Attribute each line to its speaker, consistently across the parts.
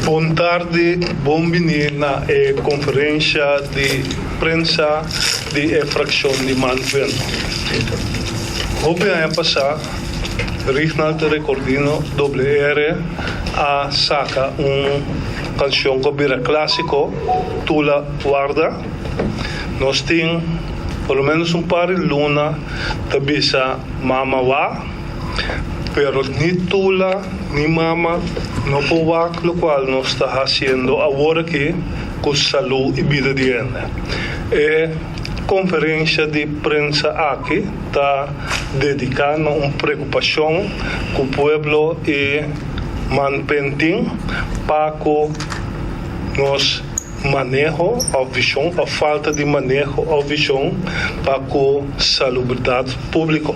Speaker 1: Bon tardi, bon bini na e konferensha di prensa di e frakshon di Manpin. Hopi aña pasá Rignald Recordino WR a saka un kanshon ku a bira klásiko, Tula Warda. Nos tin por lo ménos un par di luna ta bisa Mama Wa. Pero ni Tula ni Mama no por wak lokual nos ta hasiendo awor aki ku salú i bida di hende. E konferensha di prensa aki ta dediká na un preokupashon ku pueblo i manpen tin pa ku nos maneho òf vishon òf falta di maneho òf vishon pa ku salubridat públiko.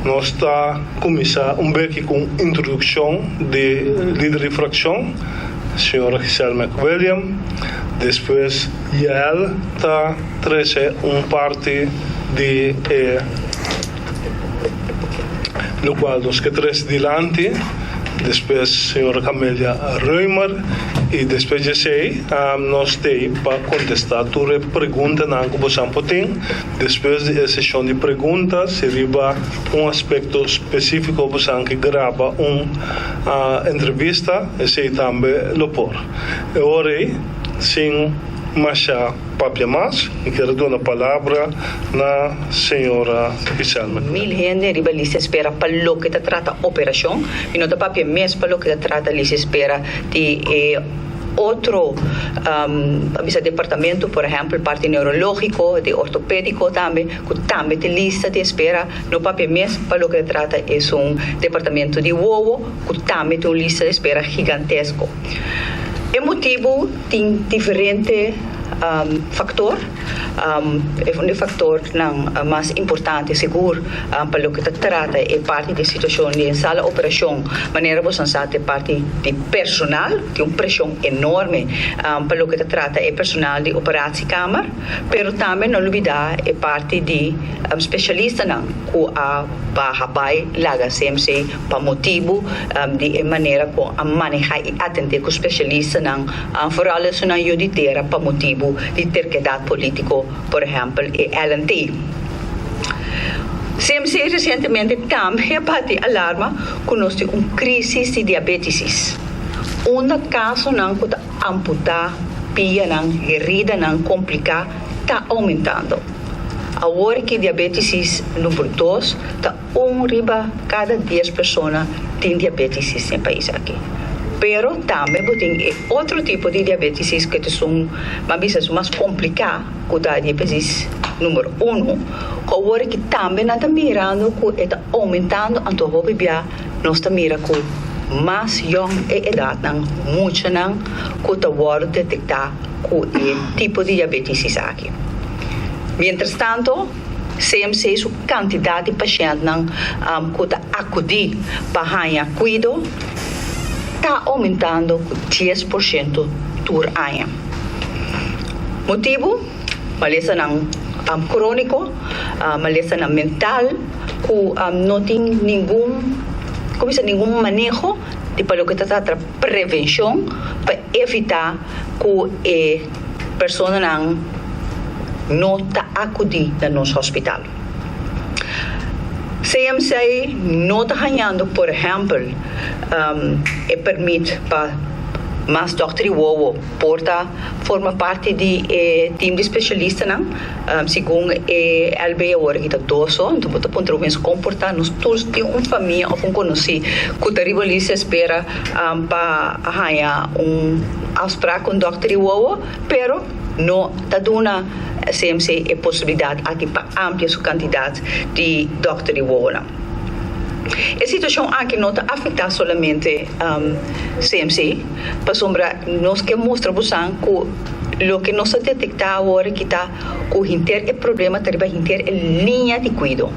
Speaker 1: Nos ta kuminsá un beki ku un introdukshon di lider di frakshon, señora Giselle McWilliam. Despues Yael ta trese un parti di e lokual nos ke trese dilanti. Despues señora Camelia Römer i despues di esei nos t'ei pa kontestá tur e preguntanan ku bosan por tin. Despues di e seshon di pregunta, si riba un aspekto spesífiko bosan ke graba un entrevista, esei tambe lo por. E ora ei, sin masha papia mas, mi kier duna palabra na señora Giselle McNair.
Speaker 2: Mil hende riba lista espera pa loke ta trata operashon. Mi no ta papia mes pa loke ta trata lista espera di e. Otro pa bisa departamento, por ehempel parti neurologico, di ortopedico tambe, cu tambe tin lista di espera, no papia mes pa loke ta trata esun departamento di wowo cu tambe tin un lista di espera gigantesco. E motibu tin diferente factor. E un di factornan mas importante sigur pa loke ta trata e parti di situacion di e sala operacion, manera boso sa ta e parti di personal, tin un presion enorme pa loke ta trata e personal di operatiekamer, pero tambe no lubida e parti di specialistanan cu a baha bay laga CMC pa motibu di e manera cu a maneha y atende cu specialistanan. Vooral esunnan yu di tera pa motibu di terkedat polítiko, por ehèmpel e LNT. CMC resientemente tambe a bati alarma ku nos tin un krísis di diabétisis, unda kasonan ku ta amputá pianan, heridanan kompliká ta oumentando. Awor ki diabétisis number dos ta. Un riba kada dies persona tin diabetisis den pais aki. Pero tambe bo tin e otro tipo di diabetisis ku ta esun, ban bisa esun mas kompliká ku ta diabetis number uno, ku awor aki tambe nan ta mirando ku e ta oumentando, anto hopi bia nos ta mira ku mas yòn e edatnan, muchanan ku ta wòrdu detektá ku e tipo di diabetisis aki. Mientrastanto. CMC su kantidat di pashèntnan ku ta akudí pa haña kuido ta oumentando ku 10% tur aña. Motibu, malesanan króniko, malesanan mental ku no tin ningun, komo bisa, ningun maneho di pa loke ta trata prevenshon pa evitá ku e Personanan no ta akudí na nos hospital. CMC no ta hañando por ehèmpel e pèrmit pa mas dòkter di wowo por ta forma parti di e tim di spesialistanan. Segun e LB awor aki ta dos so, anto bo ta puntra bo mes kon por ta nos tur tin un famia òf un konosí ku ta riba lista espera pa haña un afsprak ku un dòkter di wowo, pero no ta duna CMC e posibilidat aki pa amplia su kantidat di dòkter di wowonan. E situashon aki no ta afektá solamente CMC, pasobra nos ke mustra bosan ku loke nos a detektá awor aki ta ku henter e problema ta riba henter e liña di kuido.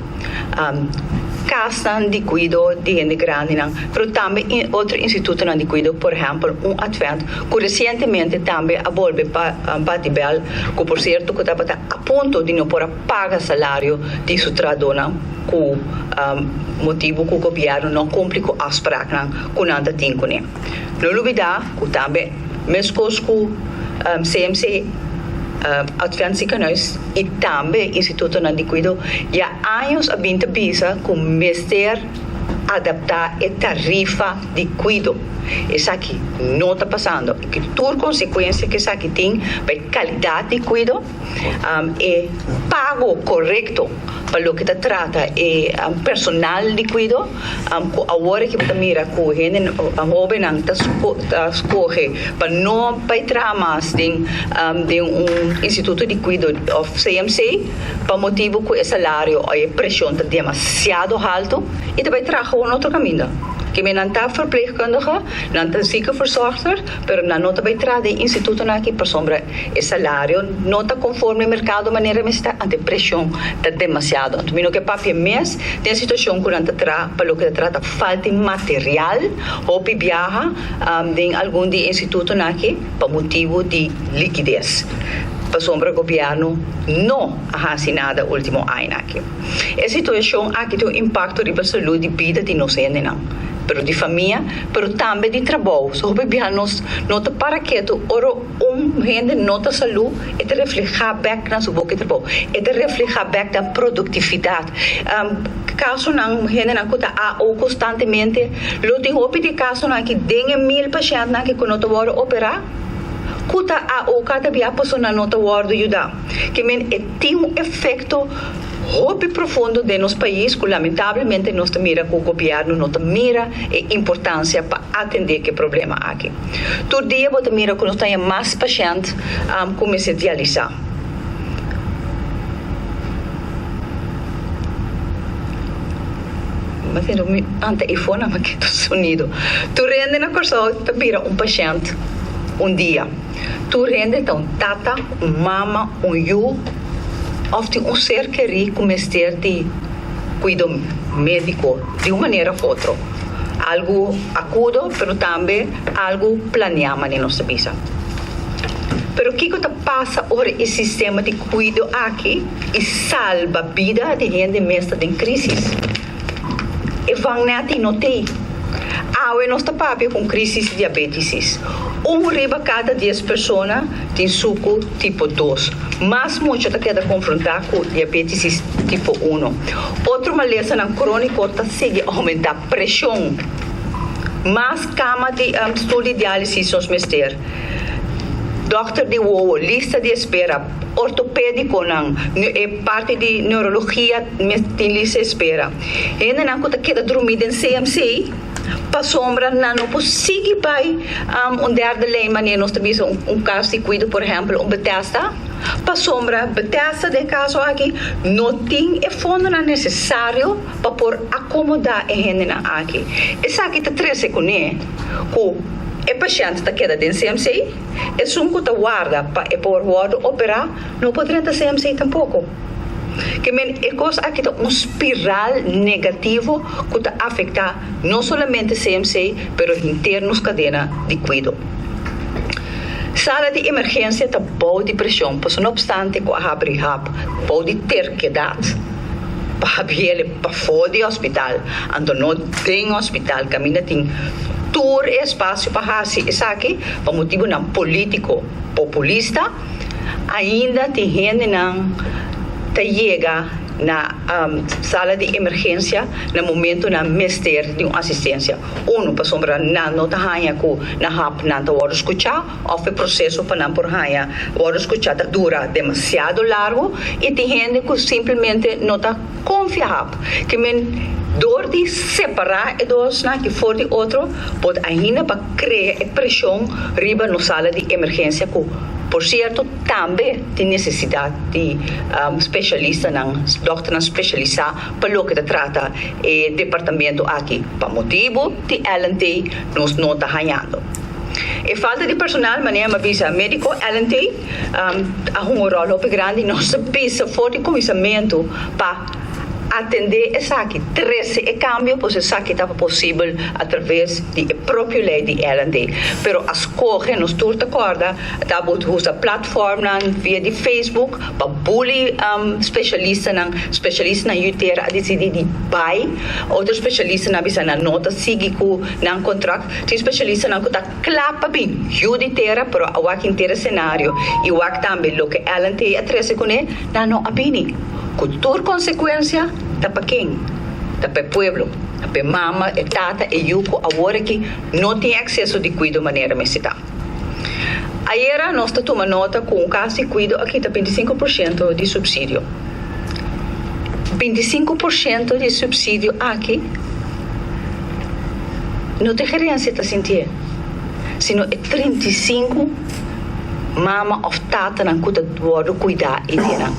Speaker 2: kasnan di kuido di hende grandinan, pero tambe otro institutonan di kuido, por ehèmpel un Advent ku resientemente tambe a bolbe bati bèl, ku por sierto ku tabata a punto di no por a paga salario di su trahadónan ku motibu ku gobièrnu no kumpli ku afspraknan ku nan ta tin kuné. No lubidá ku tambe meskos ku CMC, Advent Ziekenhuis i tambe institutonan di kuido ya años a bin ta bisa ku mester adaptá e tarifa di kuido. Esaki no ta pasando i ku tur konsekuensia ku esaki tin pa e kalidat di kuido, e pago korekto pa loke ta trata e personal di kuido ku awor aki bo ta mira ku hende hobennan ta skohe pa no bai traha mas den den un instituto di kuido òf CMC pa motibu ku e salario òf e preshon ta demasiado haltu i ta bai traha un otro kaminda. Kimen nan ta verpleegkundige, nan ta ziekenverzorgster, pero nan no ta bai traha den institutonan aki pasobra e salario no ta konforme merkado manera mester ta, anto e preshon ta demasiado. Anto mi no ke papia mes den situashon ku nan ta traha pa loke ta trata falta di material hopi biaha den algun di e institutonan aki pa motibu di likides pasobra gobièrnu no a hasi nada ultimo añanan aki. E situashon aki tin un impakto riba salud di bida di nos hendenan, pero di famia, pero tambe di trabou. So hopi biaha nos no ta para ketu ora un hende no ta salú, e ta reflehá bèk na su boka di trabou, e ta reflehá bèk na produktividat. Kasonan, hendenan ku ta AO konstantemente, lo tin hopi di e kasonan aki den e mil pashèntnan aki ku no ta wòrdu operá, ku ta AO kada bia pasobra nan no ta wòrdu yudá. Ke men e tin un efekto hopi profundo den nos pais ku lamentablemente nos ta mira ku gobièrnu no ta mira e importansia pa atendé ku e problema aki. Tur dia bo ta mira ku nos ta haña mas pashènt ku mester dialisá. Tur hende na Kòrsou ta bira un pashènt un dia. Tur hende ta un tata, un mama, un yu òf tin un ser kerí ku mester di kuido médiko di un manera òf otro. Algu akudo pero tambe algu planiá manera nos ta bisa. Pero kiko ta pasa ora e sistema di kuido aki i salba bida di hende mes ta den krísis? E vangnet i no tei. Awe nos ta papia ku un krisis di diabetisis. Un riba kada dies persona tin suku tipo dos. Mas mucha ta keda konfrontá ku diabetisis tipo uno. Otro malesanan króniko ta sigui oumentá preshon. Mas kama di stul di diálisis nos mester. Dòkter di wowo, lista di espera. Ortopédikonan, e parti di neurologia mes tin lista espera. Hendenan ku ta keda drumí den CMC pasobra nan no por sigui bai un derde lijn manera nos ta bisa un kas di kuido por ehèmpel un Bethesda pasobra Bethesda den e kaso aki no tin e fondonan nesesario pa por akomodá e hendenan aki. Esaki ta trese kuné ku e pashènt ta keda den CMC. Esun ku ta warda pa e por wòrdu operá no por drenta CMC tampoko. Ke men e kos aki ta un spiral negativo ku ta afektá no solamente CMC pero henter nos kadena di kuido. Sala di emergensia ta bou di preshon pasobra no opstante ku a habri hap bou di terkedat pa habiel pafó di hospital anto no den hospital kaminda tin tur e espasio pa hasi esaki. Pa motibunan polítiko populista, ainda tin hendenan ta yega na sala di emergensia na momentunan mester di un asistensia. Unu, pasobra nan no ta haña ku nan hap nan ta wòrdu skuchá òf e proseso pa nan por haña wòrdu skuchá ta dura demasiado largu i tin hende ku simplemente no ta konfia hap. Ke men dor di separá e dosnan aki for di otro por ainda pa krea e preshon riba nos sala di emergensia ku por sierto tambe tin nesesidat di spesialistanan, dòkternan spesialisá pa loke ta trata e departamento aki. Pa motibu di LNT nos no ta hañando. E falta di personal, manera mi a bisa médiko, LNT a hunga un ròl hopi grandi. Nos a bisa for di kuminsamentu pa. atendé esaki, trese e kambio, pues esaki tabata posibel a traves di e propio lei di LND. Pero a skohe, nos tur ta kòrda, tabata usa platformnan via di Facebook pa bully spesialistanan. Spesialistanan Jutera a disidí di bai, otro spesialistanan a bisa nan no ta sigui ku nan kontrakt. Tin spesialistanan ku ta kla pa bin yu di tera, pero a wak henter e senario i wak tambe loke LNT a trese kuné, nan no a bini. Ku tur konsekuensia ta pa ken? Ta pa e pueblo, ta pa e mama, e tata, e yu ku awor aki no tin akseso di kuido manera mester ta. Ayera nos ta tuma nota ku un kas di kuido a kita 25% di supsidio. 25% di supsidio aki no ta e gerensia ta sintié, sino e 35 mama òf tatanan ku ta wòrdu kuidá i dinan.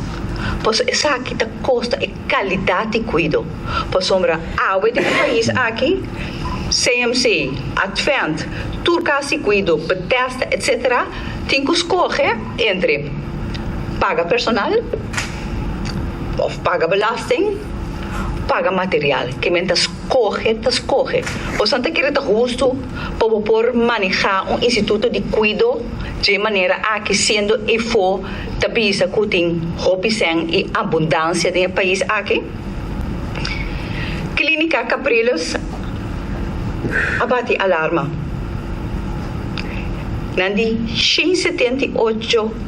Speaker 2: Pasobra esaki ta kosta e kalidat di kuido. Pasobra awe den e pais aki, CMC, Advent, tur kas di kuido, Bethesda, etc. Tin ku skohe entre paga personal òf paga belasting, paga material. Ke men ta skohe ta skohe. Boso ta kere ta hustu pa bo por manehá un instituto di kuido dje manera aki siendo efo ta bisa ku tin hopi sèn i abundansia den e pais aki? Klínika Capriles a bati alarma. Nan di 178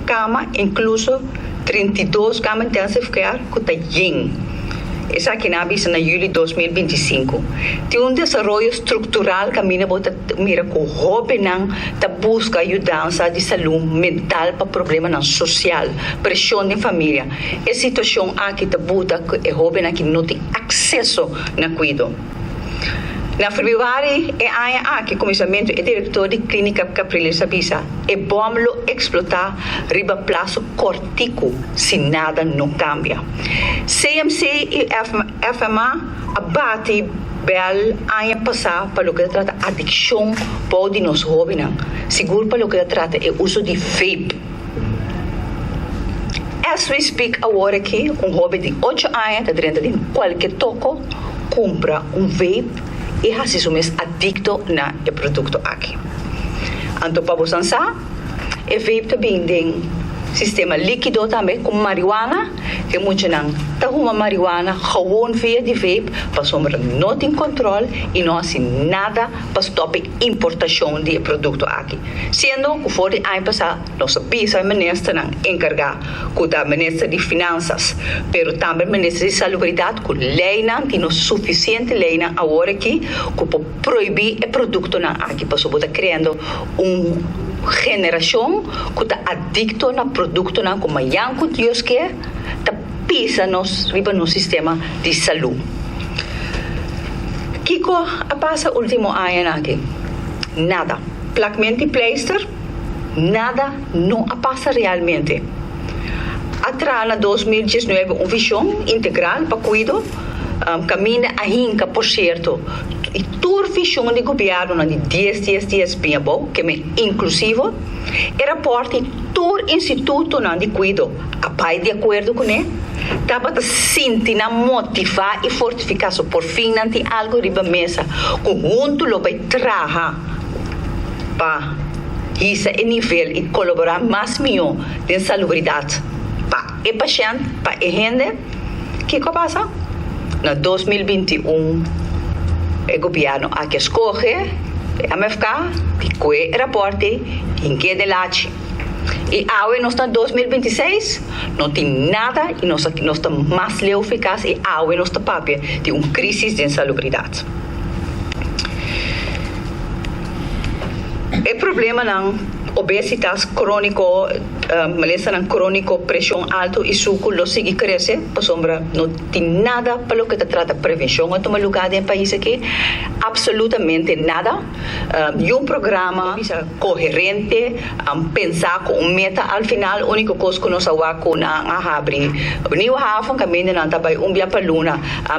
Speaker 2: kama, inkluso 32 kama intensive care ku ta yen. Esaki nan a bisa na yüli 2025. Tin un desaroyo struktural kaminda bo ta mira ku hóbennan ta buska yudansa di salú mental pa problemanan sosial, preshon den familia. E situashon aki ta buta ku e hóbennan aki no tin akseso na kuido. Na febrüari e aña aki kuminsamentu e direktor di Klínika Capriles a bisa e bòm lo eksplotá riba plaso kòrtiku si nada no kambia. CMC i FMA a bati bèl aña pasá pa loke ta trata adikshon bou di nos hóbennan, sigur pa loke ta trata e uso di vape. As we speak awor aki un hóben di ocho aña ta drenta den kualke toko kumpra un vape i hasi su mes adikto na e produkto aki. Anto pa bosan sa, e vape ta bin den sistema líkido tambe ku marihuana. E muchanan ta huma marihuana gewoon via di vape pasobra no tin kòntròl i no hasi nada pa stòp e importashon di e produkto aki. Siendo ku for di aña pasá nos a bisa e ministernan enkargá ku ta minister di Finansas pero tambe minister di Salubridat ku leinan tin no sufisiente leinan awor aki ku por prohibí e produktonan aki pasobra bo ta kreando un generashon ku ta adikto na produktonan ku mañan ku Dios ke ta pisa nos riba nos sistema di salú. Kiko a pasa último añanan aki? Nada. Plakment di pleister? Nada no a pasa realmente. A traha na 2019 un vishon integral pa kuido, kaminda a hinka por sierto i tur vishon di gobièrnunan di dies dies dies bin abou, ke men inklusivo. E rapòrt di tur institutonan di kuido a bai di akuerdo kuné, tabata sinti nan motivá i fortifiká so por fin nan tin algu riba mesa ku huntu lo bai traha pa hisa e nivel i kolaborá mas mihó den salubridat pa e pashènt, pa e hende. Kiko a pasa? Na 2021 e gobièrnu aki a skohe e MFK di kue e rapòrt ei hink'é den lachi. I awe nos ta 2026, no tin nada i nos nos ta mas leu efikas i awe nos ta papia di un krisis den salubridat. E problemanan obesitas króniko, malesanan króniko, preshon altu i suku lo sigui krese pasobra no tin nada pa loke ta trata prevenshon a tuma lugá den e pais aki, apsolutamente nada. Niun programa koherente, pensá ku un meta al final. Úniko kos ku nos a wak ku nan a habri Nieuwe Haven kaminda nan ta bai un bia pa luna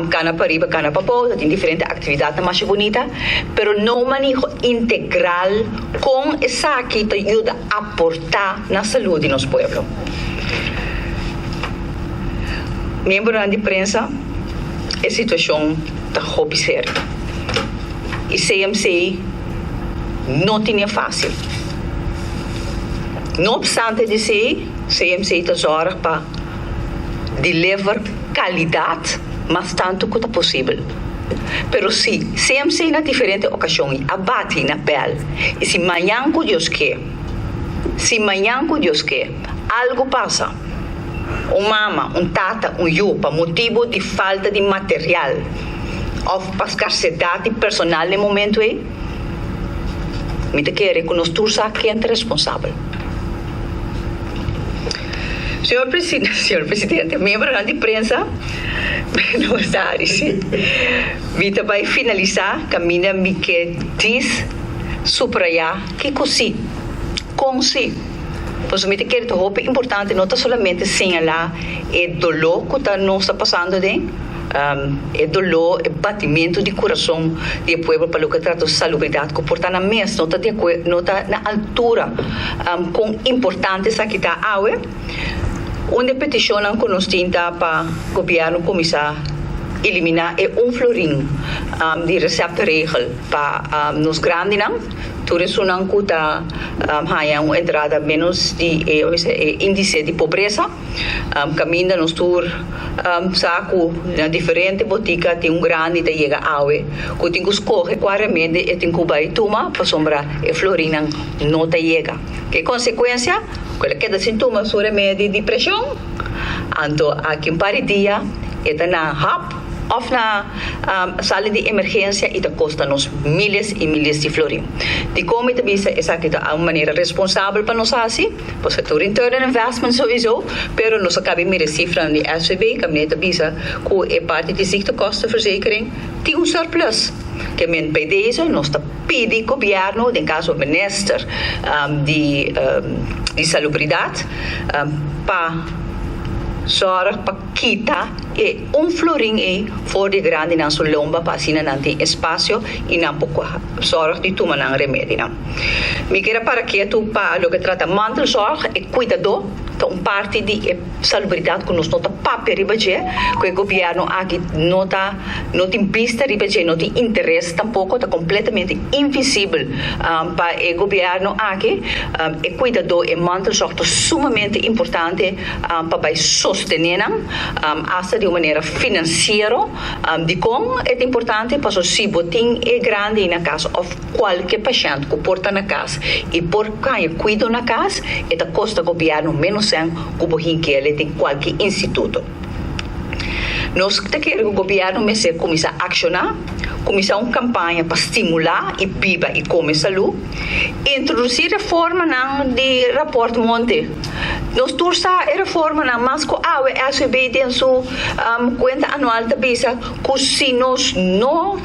Speaker 2: kana pariba kana pabou, ta tin diferente aktividatnan masha bunita. Pero no un maneho integral kon esaki ta yuda aportá na salud di nos pueblo. Miembronan di prensa. E situashon ta hopi serio i CMC no tine fásil. No opstante di esei, CMC ta zòrg pa deliver kalidat mas tantu ku ta posibel. Pero si CMC na diferente okashon a bati na bèl i si mañan ku Dios ke, si mañan ku Dios ke, algu pasa, un mama, un tata, un yu pa motibu di falta di material òf pa skarsedat di personal na e momentu ei, mi ta kere ku nos tur sa ken ta responsabel. Señor Señor Presidente, miembronan di prensa, no sa si mi ta bai finalisá kaminda mi ke dis suprayá kiko si, kon si. Pasobra mi ta kere ta hopi importante no ta solamente señalá e doló ku ta nos ta pasando aden, e doló, e batimentu di kurason di e pueblo pa loke ta trata salubridat ku por ta na mes no ta di no ta na altura kon importante esaki ta awe. Un di e petishonnan ku nos tin ta pa gobièrnu kuminsá eliminá e un florin di receptregel pa nos grandinan. Tur esunnan ku ta haña un entrada ménos di e índise di pobresa, kaminda nos tur sa ku na diferente botika tin un grandi ta yega awe ku tin ku skohe kua remedi e tin ku bai tuma pasobra e florinnan no ta yega. Ke konsekuensia? Ku el a keda sin tuma su remedi di preshon, anto aki un par di dia e ta na hap. Of na sala di emergensia i ta kosta nos miles i miles di florin. Dikon mi ta bisa esaki ta un manera responsabel pa nos hasi? Pasobra ta un return on investment souiso, pero nos a kabi mira e sifranan di SVB, kaminda ta bisa ku e parti di ziektekostenverzekering tin un surplus. Ke men bij deze nos ta pidi gobièrnu, den kaso minister di Salubridat, pa sòrg pa kita e un florin ei for di grandinan su lomba pa asina nan tin espasio i nan por sòrg di tuma nan remedinan. Mi kier a para ketu pa loke trata mantelzorg, e kuidadó ta un parti di e salubridat ku nos no ta papia riba dje, ku e gobièrnu aki no ta no tin bista riba dje, no tin interes tampoko, ta kompletamente invisibel pa e gobièrnu aki. E kuidadó, e mantelzorg ta sumamente importante. pa bai sostené nan asta di un manera finansiero. Dikon e ta importante? Pasobra si bo tin e grandi na kas òf kualke pashènt ku por ta na kas i por haña kuido na kas, e ta kosta gobièrnu ménos sèn ku bo hink'el den kualke instituto. Nos ta kere ku gobièrnu mester kuminsá akshoná, kuminsá un kampaña pa stimulá i biba i kome salú, introdusí reformanan di Rapòrt Monti. Nos tur sa e reformanan, mas ku awe SVB den su kuenta anual ta bisa ku si nos no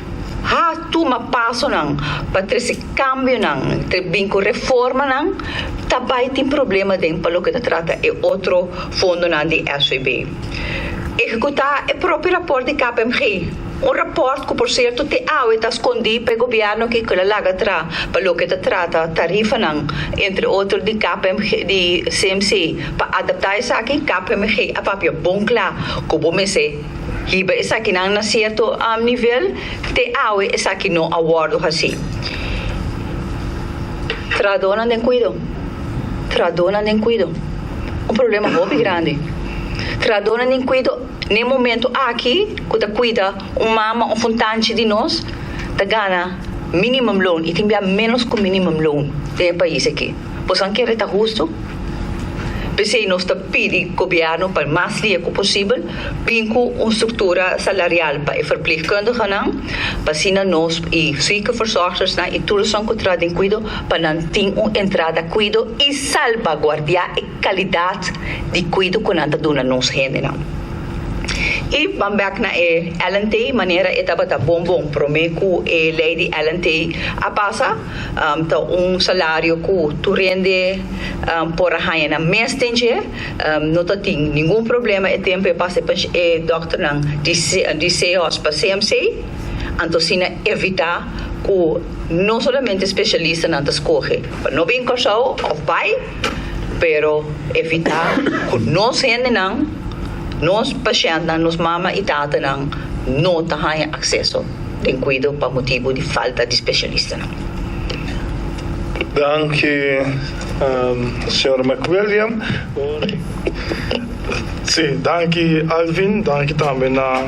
Speaker 2: ha tuma pasonan pa trese kambionan, bin ku reformanan, ta bai tin problema den pa loke ta trata e otro fondonan di SVB. Ehekutá e propio rapòrt di KPMG, un rapòrt ku por sierto te awe ta skondí pa e gobièrnu aki ku el a laga tra pa loke ta trata tarifanan, entre otro di KPMG, di CMC. Pa adaptá esaki, KPMG a papia bon kla ku bo mester hiba esakinan na sierto nivel, te awe esaki no a wòrdu hasí. Trahadónan den kuido. Trahadónan den kuido. Un problema hopi grandi. Trahadónan den kuido n'e momento aki ku ta kuida un mama òf un tanchi di nos ta gana minimumloon i tin bia ménos ku minimumloon den e pais aki. Boso kere ta hustu? P'esei nos ta pidi gobièrnu pa mas dia ku posibel bin ku un struktura salarial pa e verpleegkundigenan, pa asina nos i ziekenverzorgersnan i tur esun ku traha den kuido pa nan tin un entrada kuido i salbaguardiá e kalidat di kuido ku nan ta duna nos hendenan. I ban bèk na e LNT manera e tabata bon bon promé ku e lei di LNT a pasa. Ta un salario ku tur hende por a haña nan mes den dje. No ta tin ningun problema e tempu e pasa e dòkternan di CEOS pa CMC. Anto asina evitá ku no solamente spesialistanan ta skohe pa no bin Kòrsou òf bai, pero evitá ku nos hendenan, nos pashèntnan, nos mama i tatanan. no ta haña akseso den kuido pa motibu di falta di spesialistanan.
Speaker 1: Danki señor McWilliam.
Speaker 3: Sí, danki Alvin, danki tambe na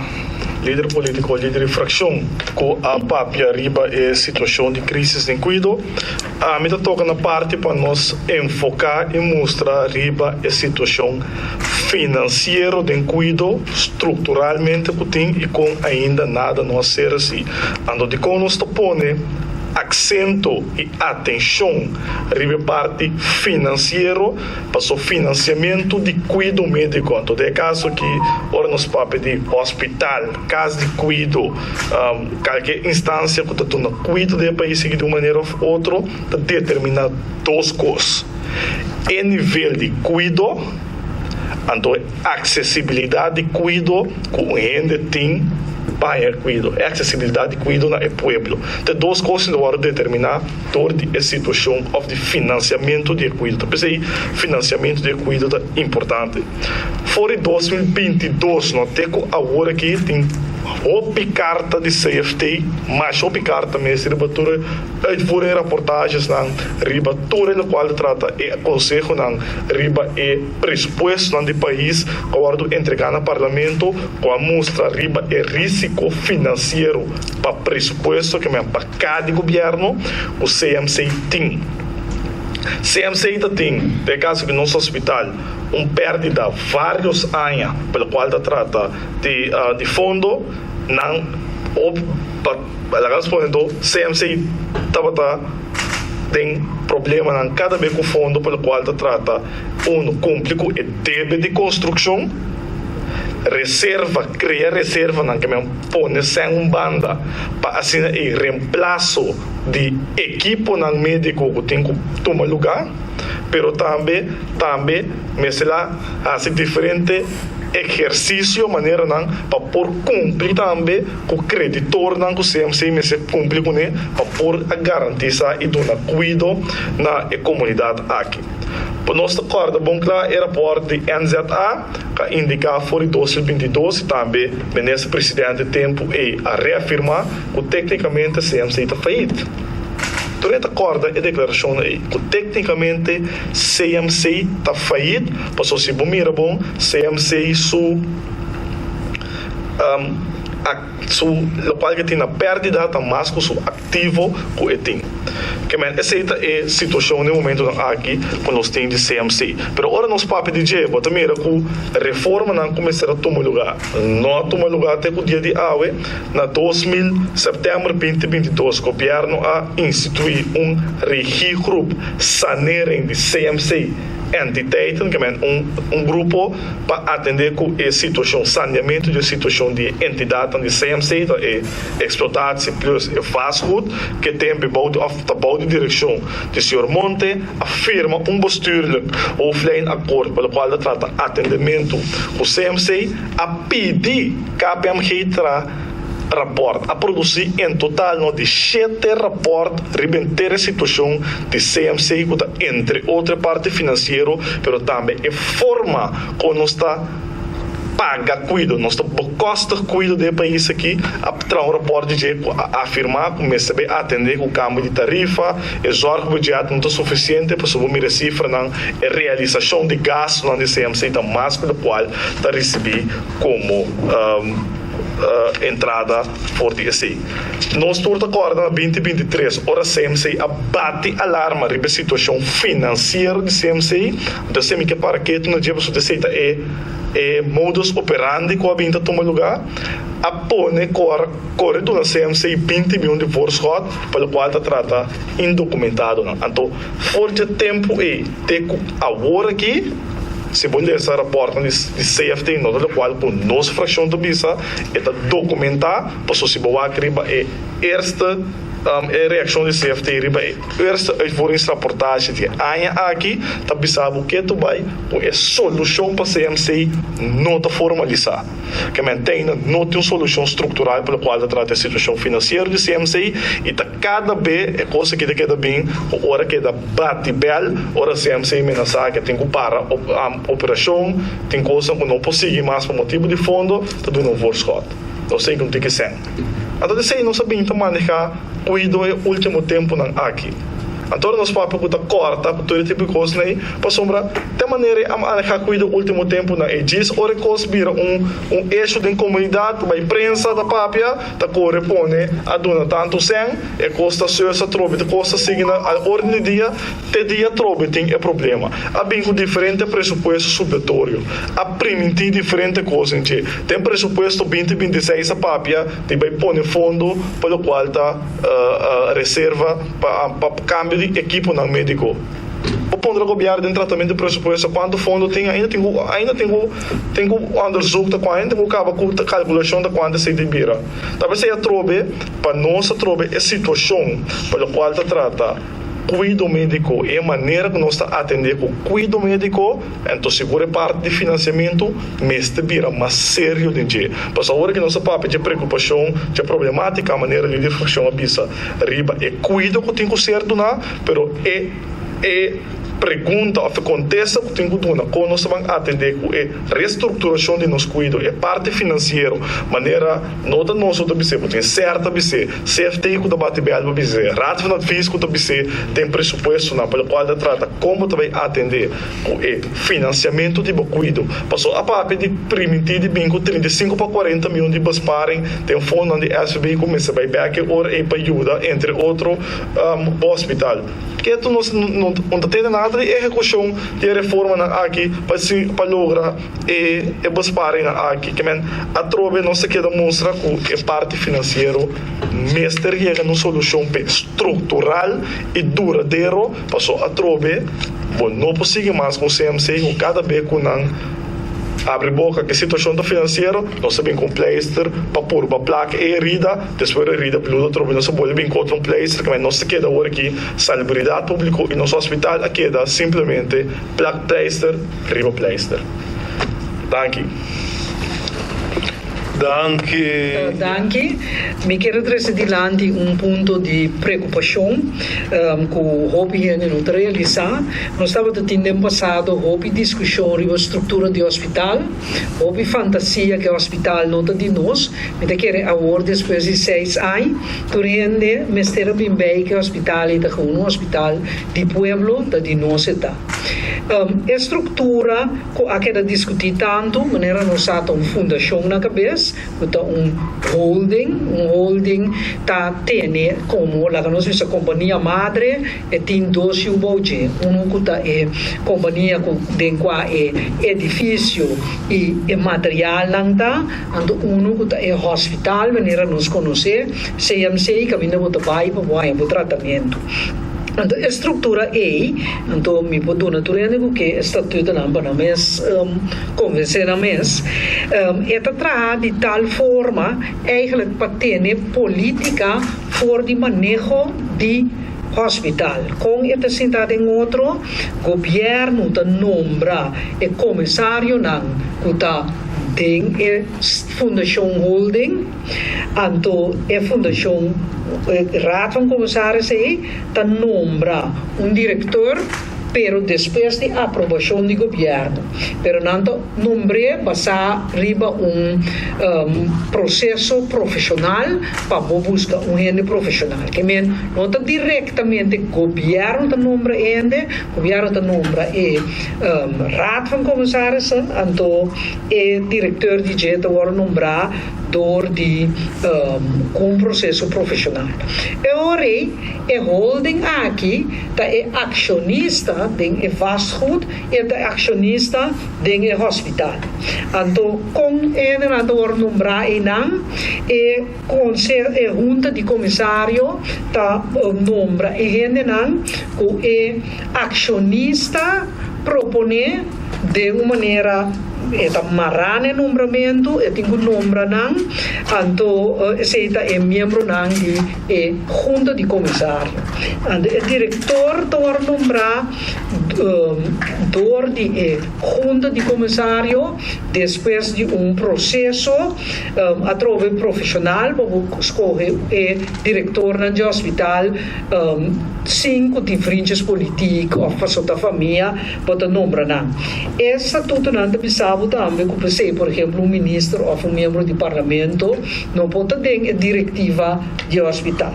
Speaker 3: lider politico, lider di fraccion cu a papia riba e situacion di crisis den cuido. Ami ta toca na parti pa nos enfoca y mustra riba e situacion financiero den cuido structuralmente cu tin y con ainda nada no a ser asi. Anto dicon nos ta pone accento y atencion riba e parti financiero? Paso financiamento di cuido medico, anto den e caso aki ora nos papia di hospital, cas di cuido, calke instancia cu ta duna cuido den e pais aki di un manera of otro ta determina dos cos, e nivel di cuido, anto e accesibilidad di cuido cu un hende tin pa haña cuido, e accesibilidad di cuido na e pueblo. Ta e dos cos ta wordo determina dor di e situacion of di financiamento di e cuido. Ta p'esey financiamento di e cuido ta importante. For di 2022 no te cu awor aki tin hopi carta di CFT, masha hopi carta mes riba tur e uitvoering rapportagesnan, riba tur e locual ta trata e consehonan riba e presupuestonan di pais cu a wordo entrega na Parlamento cu a mustra riba e risico financiero pa presupuesto ke men pa cada gobierno cu CMC tin. CMC ta tin, den e caso di nos hospital, un pèrdida vários aña pa lokual ta trata di di fondo nan op pa laga nos pone anto CMC tabata den problemanan kada be ku fondo pa lokual ta trata unu kumpli ku e debe di konstrukshon, reserva krea reservanan ke men pone sèn un banda pa asina e remplaso di ekiponan médiko ku tin ku tuma lugá. Pero tambe tambe mester la hasi diferente ehersisio maneranan pa por kumpli tambe ku kreditornan ku CMC mester kumpli kuné pa por a garantisa i duna kuido na e komunidat aki. Pa nos ta kòrda bon kla e rapòrt di NZA ka indiká for di 2022 i tambe Minister Presidente tempu ei a reafirmá ku téknikamente CMC ta fayit. Tur e ta kòrda e deklarashonnan ei ku téknikamente CMC ta fayit, pasobra si bo mira bon CMC su su lokual ke tin na pèrdida ta mas ku su aktivo ku e tin. Ke men esei ta e situashon den momentunan aki ku nos tin di CMC. Pero ora nos papia di dje bo ta mira ku reformanan ku mester a tuma lugá no a tuma lugá te ku dia di awe. Na 2000 sèptèmber 2022 gobièrnu a instituí un Regiegroep Sanering di CMC Entiteiten, ke men un un grupo pa atendé ku e situashon, saneamentu di e situashon di e entidatnan di CMC, ta e eksplotatie plus e vastgoed, ke tempu bou di òf ta bou di direkshon di señor Monte, a firma un bestuurlijk hoofdlijnakkoord pa lokual ta trata atendementu ku CMC. A pidi KPMG tra raport. A produci en total no di shete raport riba henter e situacion di CMC cu ta entre otro e parti financiero pero tambe e forma con nos ta paga cuido, nos ta bekostig cuido den e pais aki. A traha un raport di dje cu a afirma cu mester bay atende cu cambio di tarifa, e zorgbudget no ta suficiente pasobra bo mira e cifranan, e realisacion di gastonan di CMC ta mas cu locual ta risibí komo entrada for di esei. Nos tur ta kòrda na 2023 ora CMC a bati alarma riba e situashon finansiero di CMC, anto esei mi ke para ketu na dje pasobra esei ta e e modus operandi ku a bin ta tuma lugá, a pone kore duna CMC 20 mion di voorschot pa lokual ta trata indokumentadonan. Anto for dje tempu ei te ku awor aki, Si bo lesa raportnan di CFT no ta lokual ku nos frakshon ta bisa, e ta dokumentá, pasobra si bo wak riba e eerste e reakshon di CFT riba e eerste uitvoeringsrapportage di e aña aki ta bisa bo ketu bai ku e solushon pa CMC no ta formalisá. Ke men teina no tin un solushon struktural pa lokual ta trata e situashon finansiero di CMC i ta kada be e kos aki ta keda bin ku ora keda bati bèl, ora CMC menasá ke tin ku para operashon, tin kosnan ku no por sigui mas pa motibu di fondo, ta duna un voorschot. Nos tin ku tiki sèn. Anto esei nos a bin ta manehá kuido e último tempunan aki. Anto ora nos papia ku ta kòrta ku tur e tipo di kosnan ei, pasobra te manera ei a manehá kuido último tempunan ei. Djis ora e kos bira un un esho den komunidat, bai prensa ta papia, ta kore pone a duna tantu sèn, e kos ta sùs atrobe, e kos ta sigui na al orden di dia. Te dia atrobe tin e problema. A bin ku diferente presupuesto supletorio. A primintí diferente kos en dje. Den presupuesto binti 26 a papia di bai pone fondo pa lokual ta reserva pa kambio di ekiponan médiko. Bo pondra gobièrnu den tratamentu di presupuesto kuantu fondo tin ainda tin ku ainda tin ku tin ku onderzoek ta kuan ainda tin ku kaba ku kalkulashon ta kuantu esei tin bira. Ta p'esei atrobe pa nos atrobe e situashon pa lokual ta trata. Kuido médiko, e manera ku nos ta atendé ku kuido médiko, anto sigur e parti di finansiamentu mester bira mas serio den dje. Pasobra ora ku nos a papia dje preokupashon, dje problemátika, manera lider frakshon a bisa riba e kuido ku tin ku ser duná, pero e e pregunta òf e kontesta ku tin ku duna kon nos ta ban atendé ku e restrukturashon di nos kuido, e parti finansiero, manera no ta nos lo ta bis'é, bo tin ser ta bis'é. CFT ku ta bati bèl pa bis'é, Raad van Advies ku ta bis'é den presupuestonan pa lokual ta trata kon bo ta bai atendé ku e finansiamentu di bo kuido. Pasobra a papia di primintí di bin ku 35 pa 40 mion di besparing den fondonan di SVB ku mester bai bèk e ora ei pa yuda entre otro bo hospital. Ketu nos no ta tene nada di ehekushon di e reformanan aki pa pa logra E e besparingnan aki ke men atrobe nos ta keda mustra ku e parti finansiero mester yega na un solushon p'e struktural i duradero paso atrobe bo no por sigui mas ku CMC ku kada be ku nan abri boka ku e situashon ta finansiero nos ta bin ku un pleister pa purba plak e herida despues e herida bluda atrobe nos ta bolbe bin ku otro un pleister ke men nos ta keda awor aki salubridat públiko i nos hospital a keda simplemente plak pleister Riba pleister. Danki.
Speaker 1: Danki.
Speaker 4: Danki. Mi kier a trese dilanti un punto di preokupashon ku hopi hende no ta realisá. Nos tabata tin den pasado hopi diskushon riba struktura di hospital, hopi fantasia ku e hospital no ta di nos. Mi ta kere awor despues di seis aña tur hende mester a bin bei ku e hospital ei ta gewoon un hospital di pueblo, ta di nos e ta. E struktura ku a keda diskutí tantu, manera nos sa ta un fundashon na kabes, ku ta un holding, un holding ta tene komo laga nos bisa kompania madre, e tin dos yu bou dje, unu ku ta e kompania ku den kua e edifisio i e materialnan ta, anto unu ku ta e hospital manera nos konosé, CMC, kaminda bo ta bai pa bo haña bo tratamentu. Anto e struktura ei, anto mi por duna tur hende ku ke e statutonan pa nan mes konvensé nan mes, e ta traha di tal forma eigentlik pa tene polítika for di maneho di hospital. Kon e ta sinta den otro? Gobièrnu ta nombra e komisarionan ku ta den e fundashon holding, Anto e fundashon, e Raad van Commissaris ei, ta nombra un direktor, pero despues di aprobashon di gobièrnu. Pero nan ta nombr'é basá riba un proseso profeshonal pa bo buska un hende profeshonal. Ke men no ta direktamente gobièrnu ta nombra e hende, gobièrnu ta nombra e Raad van Commissarissen, anto e direktor di dje ta wòrdu nombrá dor di ku un proseso profeshonal. E ora ei e holding aki ta e akshonista den e vastgoed i e ta e akshonista den e hospital. Anto kon e hendenan ta wòrdu nombrá einan? E konse e hunta di komisario ta nombra e hendenan ku e akshonista proponé den un manera. E ta mará na e nombramentu, e tin ku nombra nan, anto esei ta e miembronan di e hunta di komisario. Anto e direktor ta wòrdu nombrá Dor di e Hunta di Komisario despues di un proseso atrobe profeshonal pa bo skohe e direktornan di hospital sin ku tin vriendjes politiek òf paso ta famia bo ta nombra nan. E statutonan ta bisa bo tambe ku p'esei por ehemplo un minister òf un miembro di parlamento no por ta den e direktiva di hospital.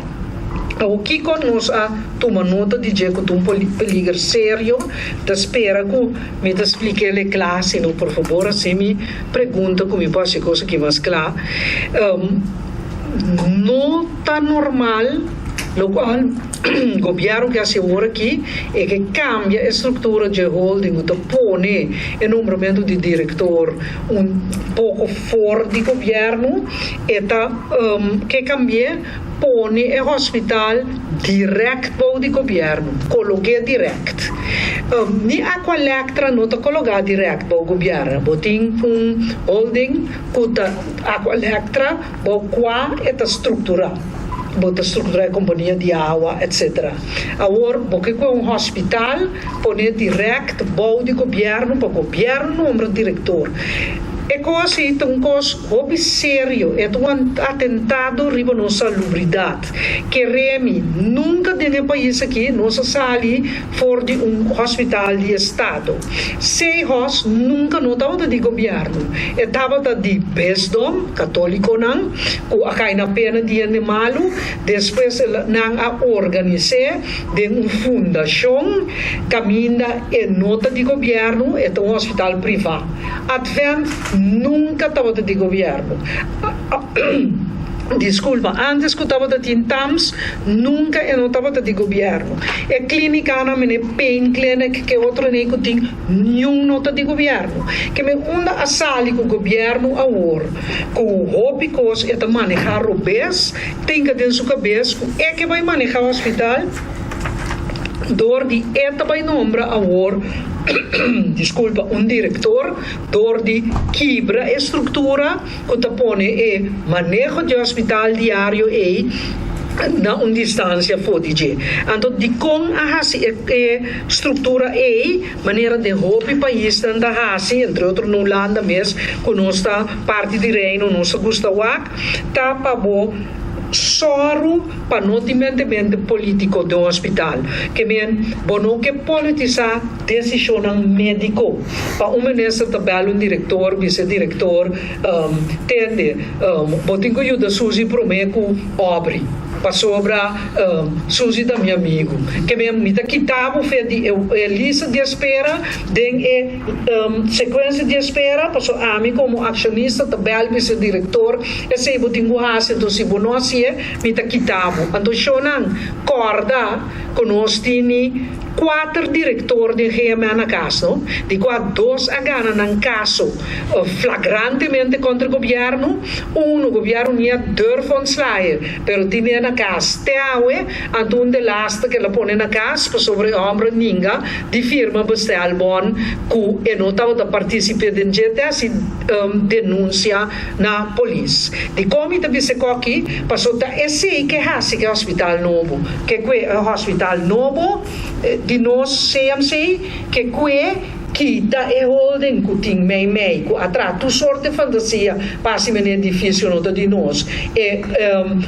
Speaker 4: Awor kiko nos a tuma nota di dje ku ta un peliger serio? Ta spera ku mi ta splik'el e kla, si no por fabor hasi mi pregunta ku mi por hasi kos aki mas kla. No ta normal lokual gobièrnu ke hasi awor aki e ke kambia e struktura dje holding ku ta pone e nombramentu di direktor un poko for di gobièrnu e ta ke kambi'é. Pone e hospital direct bou di gobierno, cologu'é direct. Ni Aqualectra no ta cologá direct bou gobierno. Bo tin un holding cu ta Aqualectra bou cua e ta structura. Bo ta structura e compania di awa etc. Awor bo ke cue un hospital pone direct bou di gobierno pa gobierno nombra director. E cos ei ta un cos Hopi serio, e ta un atentado riba nos salubridat. Keremi, nunka den e pais aki nos a sali for di un hospital di estado. Sehos nunka no tabata di gobièrnu, e tabata di bisdom, katólikonan, ku a kai na pena di hende malu, despues nan a organis'é den un fundashon kaminda e no ta di gobièrnu, e ta un hospital privá. Advent nunca tabata di gobierno. Disculpa, antes cu tabata tin TAMS nunca e no tabata di gobierno. E clinicanan mene Pain Clinic ke otro nei cu tin niun no ta di gobierno. Ke men unda a sali cu gobierno awor cu hopi cos e ta maneha robes tinka den su cabes cu e ke bay maneha hospital dor di e ta bay nombra awor disculpa, un director door di kibra e structura cu ta pone e maneho di hospital diario ey na un distancia for di dje. Anto dicon a haci e structura ey manera den hopi paisnan ta haci, entre otro na Hulanda mes cu nos ta parti di Reino, nos ta gusta wak, ta pa bo sòru pa no tin mentemente polítiko den hospital. Ke men, bo no ke politisá desishonnan médiko. Pa un minister ta bèl un direktor, bisa e direktor, Tende, bo tin ku yuda Suzy promé ku Aubrey, pasobra Suzy ta mi amigu. Ke men, mi ta kita bo fe di e lista di espera den e sekuensia di espera, pasobra ami komo akshonista ta bèl bisa e direktor, Esei bo tin ku hasi, anto si bo no hasié, mi ta kita bo. Anto shownan, kòrda ku nos tini kuater direktor den GMN na kas, no? Di kua dos a gana nan kaso flagrantemente kontra gobièrnu, unu gobièrnu ni a durf ontslae, pero tinié na kas te awe, anto un delaste ku el a pone na kas pasobra e hòmber a ninga di firma bestelbon ku e no tabata partisip'é den dje te hasi denunsia na polis. Dikon mi ta bisa e koki? Paso ta esei ke hasi ke hospital nobo. Ke kue e hospital nobo di nos CMC ke kue kita e holding ku tin mei mei ku a traha tur sort di fantasia pa hasi mene edifisio no ta di nos. E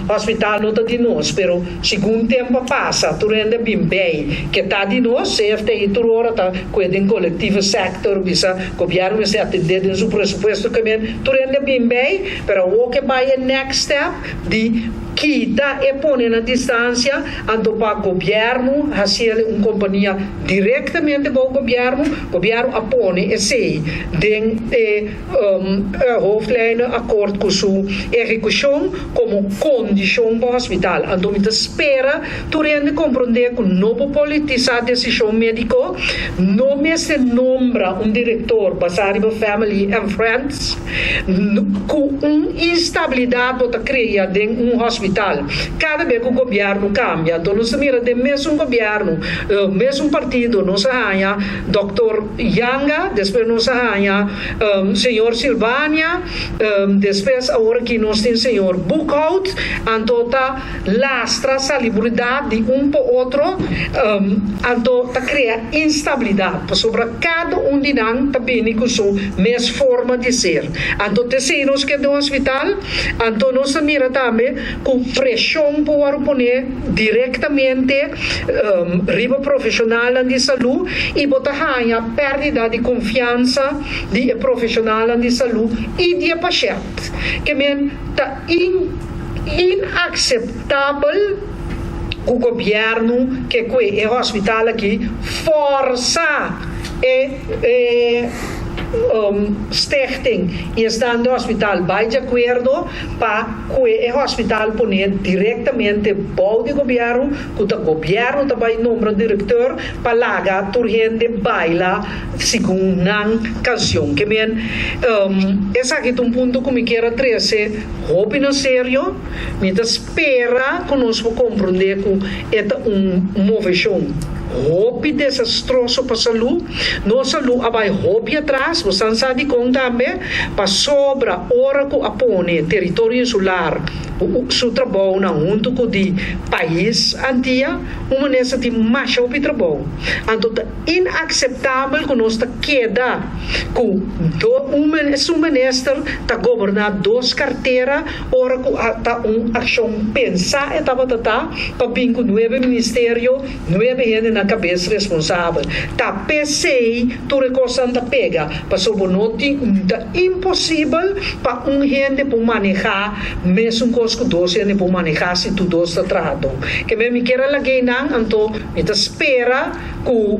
Speaker 4: hospital no ta di nos pero segun tempo a pasa tur hende a bin bei ke ta di nos. CFTI tur ora ta kue den collectieve sector bisa Gobierno mester atende den su presupuesto ke men tur hende a bin bay, pero awor ke bay e next step di kita e pone na distancia anto pa gobierno haciele un compania directamente bou gobierno, gobierno a pone esey den e hoofdlijnen akkoord cu su ehecucion como condicion pa hospital. Anto mi ta spera Tur hende komprondé ku no por politisá desishon médiko, no mester nombra un direktor basá riba family and friends, ku un instabilidat bo ta krea den un hospital. hospital. Kada bes ku gobièrnu kambia, anto nos ta mira den mesun gobièrnu, mesun partido, nos a haña Dòktor Yanga, despues nos a haña señor Silvania, despues awor aki nos tin señor Boekhout, anto ta lastra salibridat di un pa otro, anto ta krea instabilidat, pasobra kada un di nan ta bini ku su mes forma di ser. Anto t'esei nos ke den hospital, anto nos ta mira tambe ku preshon por wòrdu pone direktamente riba profeshonalnan di salú i bo ta haña pèrdida di konfiansa di e profeshonalnan di salú i di e pashènt. Ke men ta inakseptabel ku gobièrnu ke kue e hospital aki fòrsa e stichting i esnan di hospital bai di akuerdo pa kue e hospital pone direktamente bou di gobièrnu ku ta gobièrnu ta bai nombra direkteur pa laga tur hende baila segun nan kansion. Ke men esaki ta un punto ku mi kier a trese hopi na serio. Mi ta spera ku nos por komprondé ku e ta un moveshon hopi desastroso pa salú. Nos salú a bai hopi atras, bo san sa dikon tambe? Pasobra ora ku a pone teritorio insular su trabounan huntu ku di pais Antia, un manera sa tin masha hopi trabou. Anto ta inakseptabel ku nos ta keda ku un minister ta goberná dos kartera ora ku a ta un akshon pensá e tabata ta pa bin ku nuebe ministerio, nuebe hende na kabes responsabel. Ta p'esei tur e kosnan ta pega, pasobra bo no tin, ta imposibel pa un hende por manehá mesun kos ku dos hende por manehá si tur dos ta traha don. Ke men mi kier a lag'ei nan, anto mi ta spera ku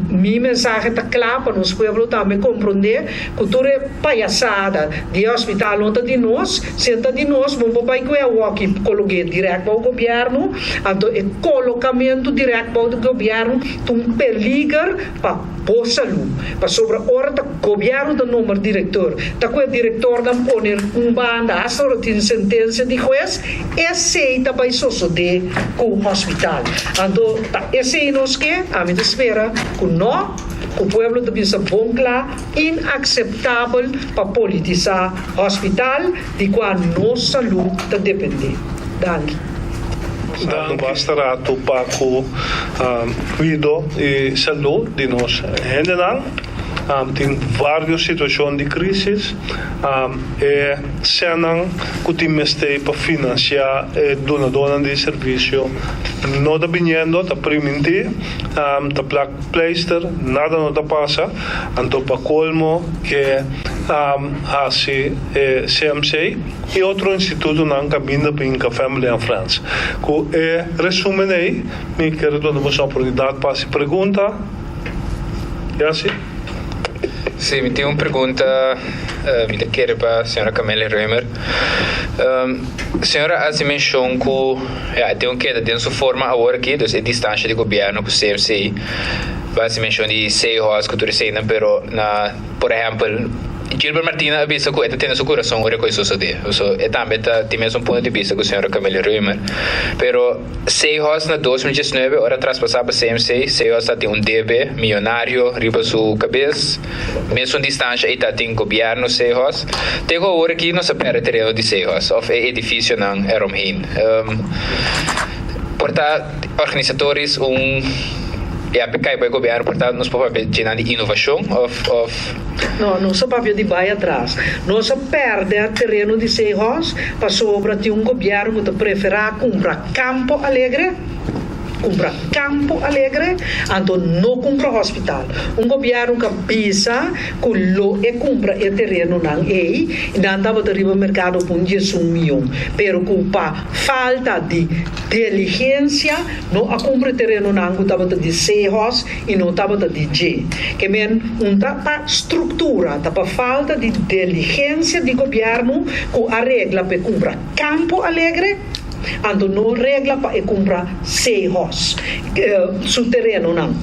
Speaker 4: mi mensahe ta kla pa nos pueblo tambe komprondé ku tur e payasada di e hospital no ta di nos, si e ta di nos bo por bai ku e awoki kolog'é dirèkt bou gobièrnu, anto e kolokamentu dirèkt bou di gobièrnu ta un peliger pa bo salú, pasobra ora ta gobièrnu ta nombra direktor, ta ku e direktornan pone un banda hasta ora tin sentensia di hues, esei ta bai sosodé ku hospital. Anto ta esei nos ke, ami ta spera ku no, ku pueblo ta bisa bon kla, Inakseptabel pa politisá hospital di kua nos salú ta dependé. Danki.
Speaker 1: Dando basta rato pa ku kuido i salú di nos hendenan. Tin vários situashon di krísis. E sènnan ku tin mester pa finansiá e dunadónan di servisio no ta biniendo, ta primintí, ta plak. Pleister, nada no ta pasa, anto pa colmo ke haci e CMC y otro institutonan caminda pa hinca Family and Friends. Cu e resumen ey mi kier duna boso oportunidad pa haci pregunta. Yasi?
Speaker 5: Sí, mi tin un pregunta, mi ta kere pa señora Camelia Römer. Señora a haci mencion cu ya e tin un keda den su forma awor aki, dus e distancia di gobierno cu CMC, bo a haci mencion di Seahorse cu tur eseinan, pero na por ehempel Gilbert Martina a bisa cu e ta tene su curason ora cu e sosode, so e tambe ta tin mesun punto di bista cu señora Camelia Römer, pero Seahorse na 2019 ora traspasa pa CMC, Seahorse ta tin un debe miyonario riba su cabes. Mesun distansha ei ta tin gobierno Sehos. Te ku awor aki nos a perde tereno di Sehos of e edificionan eromheen. Por ta organisatorisch un ya pe kai pa e gobierno por ta nos por papia djenan di inovacion of of.
Speaker 4: No, nos a papia di bai atras. Nos a perde tereno di Sehos pasobra tin un gobierno ku ta prefera kumpra Campo Alegre. Kumpra Campo Alegre, anto no kumpra hospital. Un gobièrnu ka bisa ku lo e kumpra e terenonan ei, i nan tabata riba merkado ku un diesun mion, pero ku pa falta di diligensia no a kumpra e terenonan ku tabata di Sehos i no tabata di dje. Ke men un ta pa struktura, ta pa falta di diligensia di gobièrnu ku a regla pa e kumpra Campo Alegre. Anto no regla pa e kumpra Seahorse su terenonan.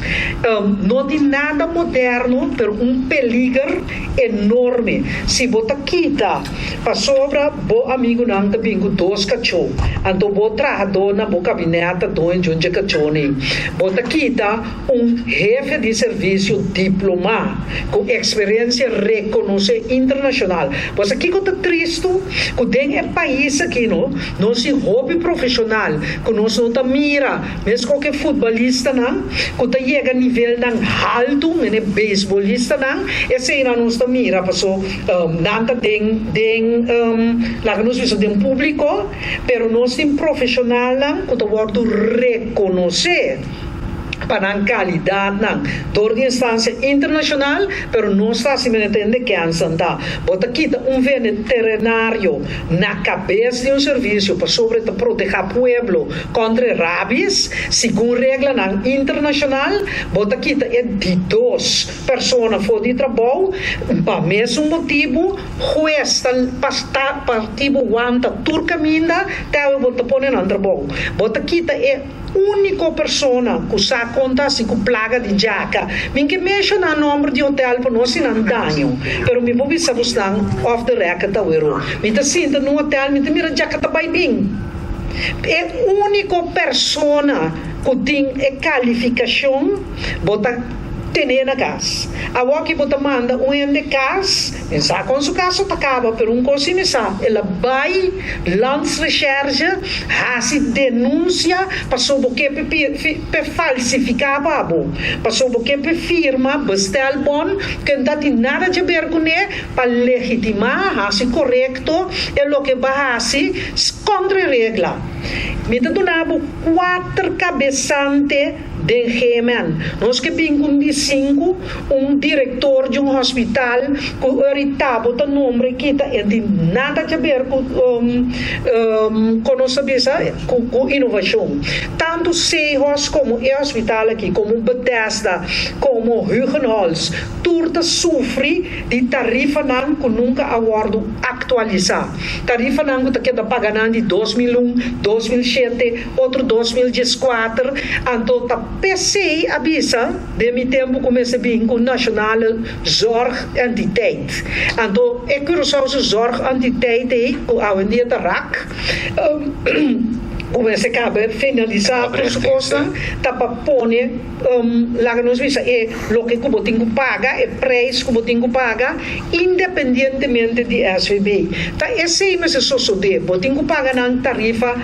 Speaker 4: No tin nada moderno pero un peliger enorme si bo ta kita pasobra bo amigunan ta bin ku dos kachó anto bo trahadó na bo kabinet ta doño djun dje kachónan. Bo ta kita un hefe di servisio diplomá ku eksperensia rekonosé internashonal. Bo sa kiko ta tristu? Ku den e pais aki no, nos tin hopi profeshonal ku nos no ta mira, meskos ku e futbalistanan ku ta yega nivelnan haltu, mene beisbolistanan, eseinan nos ta mira paso nan ta den den laga nos bisa den públiko, pero nos tin profeshonalnan ku ta wòrdu rekonosé. pa nan kalidatnan dor di instansia internashonal, pero nos ta hasi mene tende kensan ta. Bo ta kita un veneterenario na kabes di un servisio pasobra e ta protehá pueblo kontra e rabis, segun reglanan internashonal. Bo ta kita e di dos persona for di trabou pa mesun motibu. Hues ta pa partibu wanta tur kaminda te awe bo ta pone nan trabou. Bo ta kita e. Úniko persona ku sa kon ta hasi ku plaga di djaka. Mi ke menshoná nòmber di hotel pa no hasi nan daño, pero mi por bisa bosnan off the record awero. Mi ta sinta na un hotel, mi ta mira djaka ta bai bin. E úniko persona ku tin e kalifikashon bo ta ten'é na kas. Awoki bo ta manda un hende kas. Mi sa kon su kaso ta kaba, pero un kos si mi sa, el a bai Landsrecherche hasi denunsia paso bo ke pe falsifiká pa bo, paso bo ke pe firma bestelbon ke no ta tin nada djaber kuné pa legitimá, hasi korekto e loke bo a hasi kontra e regla. Mi ta duna bo kuater kabesante. Den GMN, nos ke bin ku un di sinku, un direktor di un hospital ku orita bo ta nombre kita e tin nada ke ber ku kon nos ta bisa ku inovashon. Tantu Seahorse komo e hospital aki, komo Bethesda, komo Hugenholtz, tur ta sufri di tarifanan ku nunka a wòrdu aktualisá. Tarifanan ku ta keda paga nan di 2001, 2007, otro 2014, anto ta p'esei a bisa den mi tempu ku mester bin ku Nationale Zorgentiteit. Anto e Curaçaose Zorgentiteit ei ku awendia ta rak, ku mester kaba finalisá tur su kosnan, ta pa pone. Laga nos bisa e loke ku bo tin ku paga, e preis ku bo tin ku paga, independientemente di SVB. Ta esei mester sosodé, bo tin ku paga nan tarifa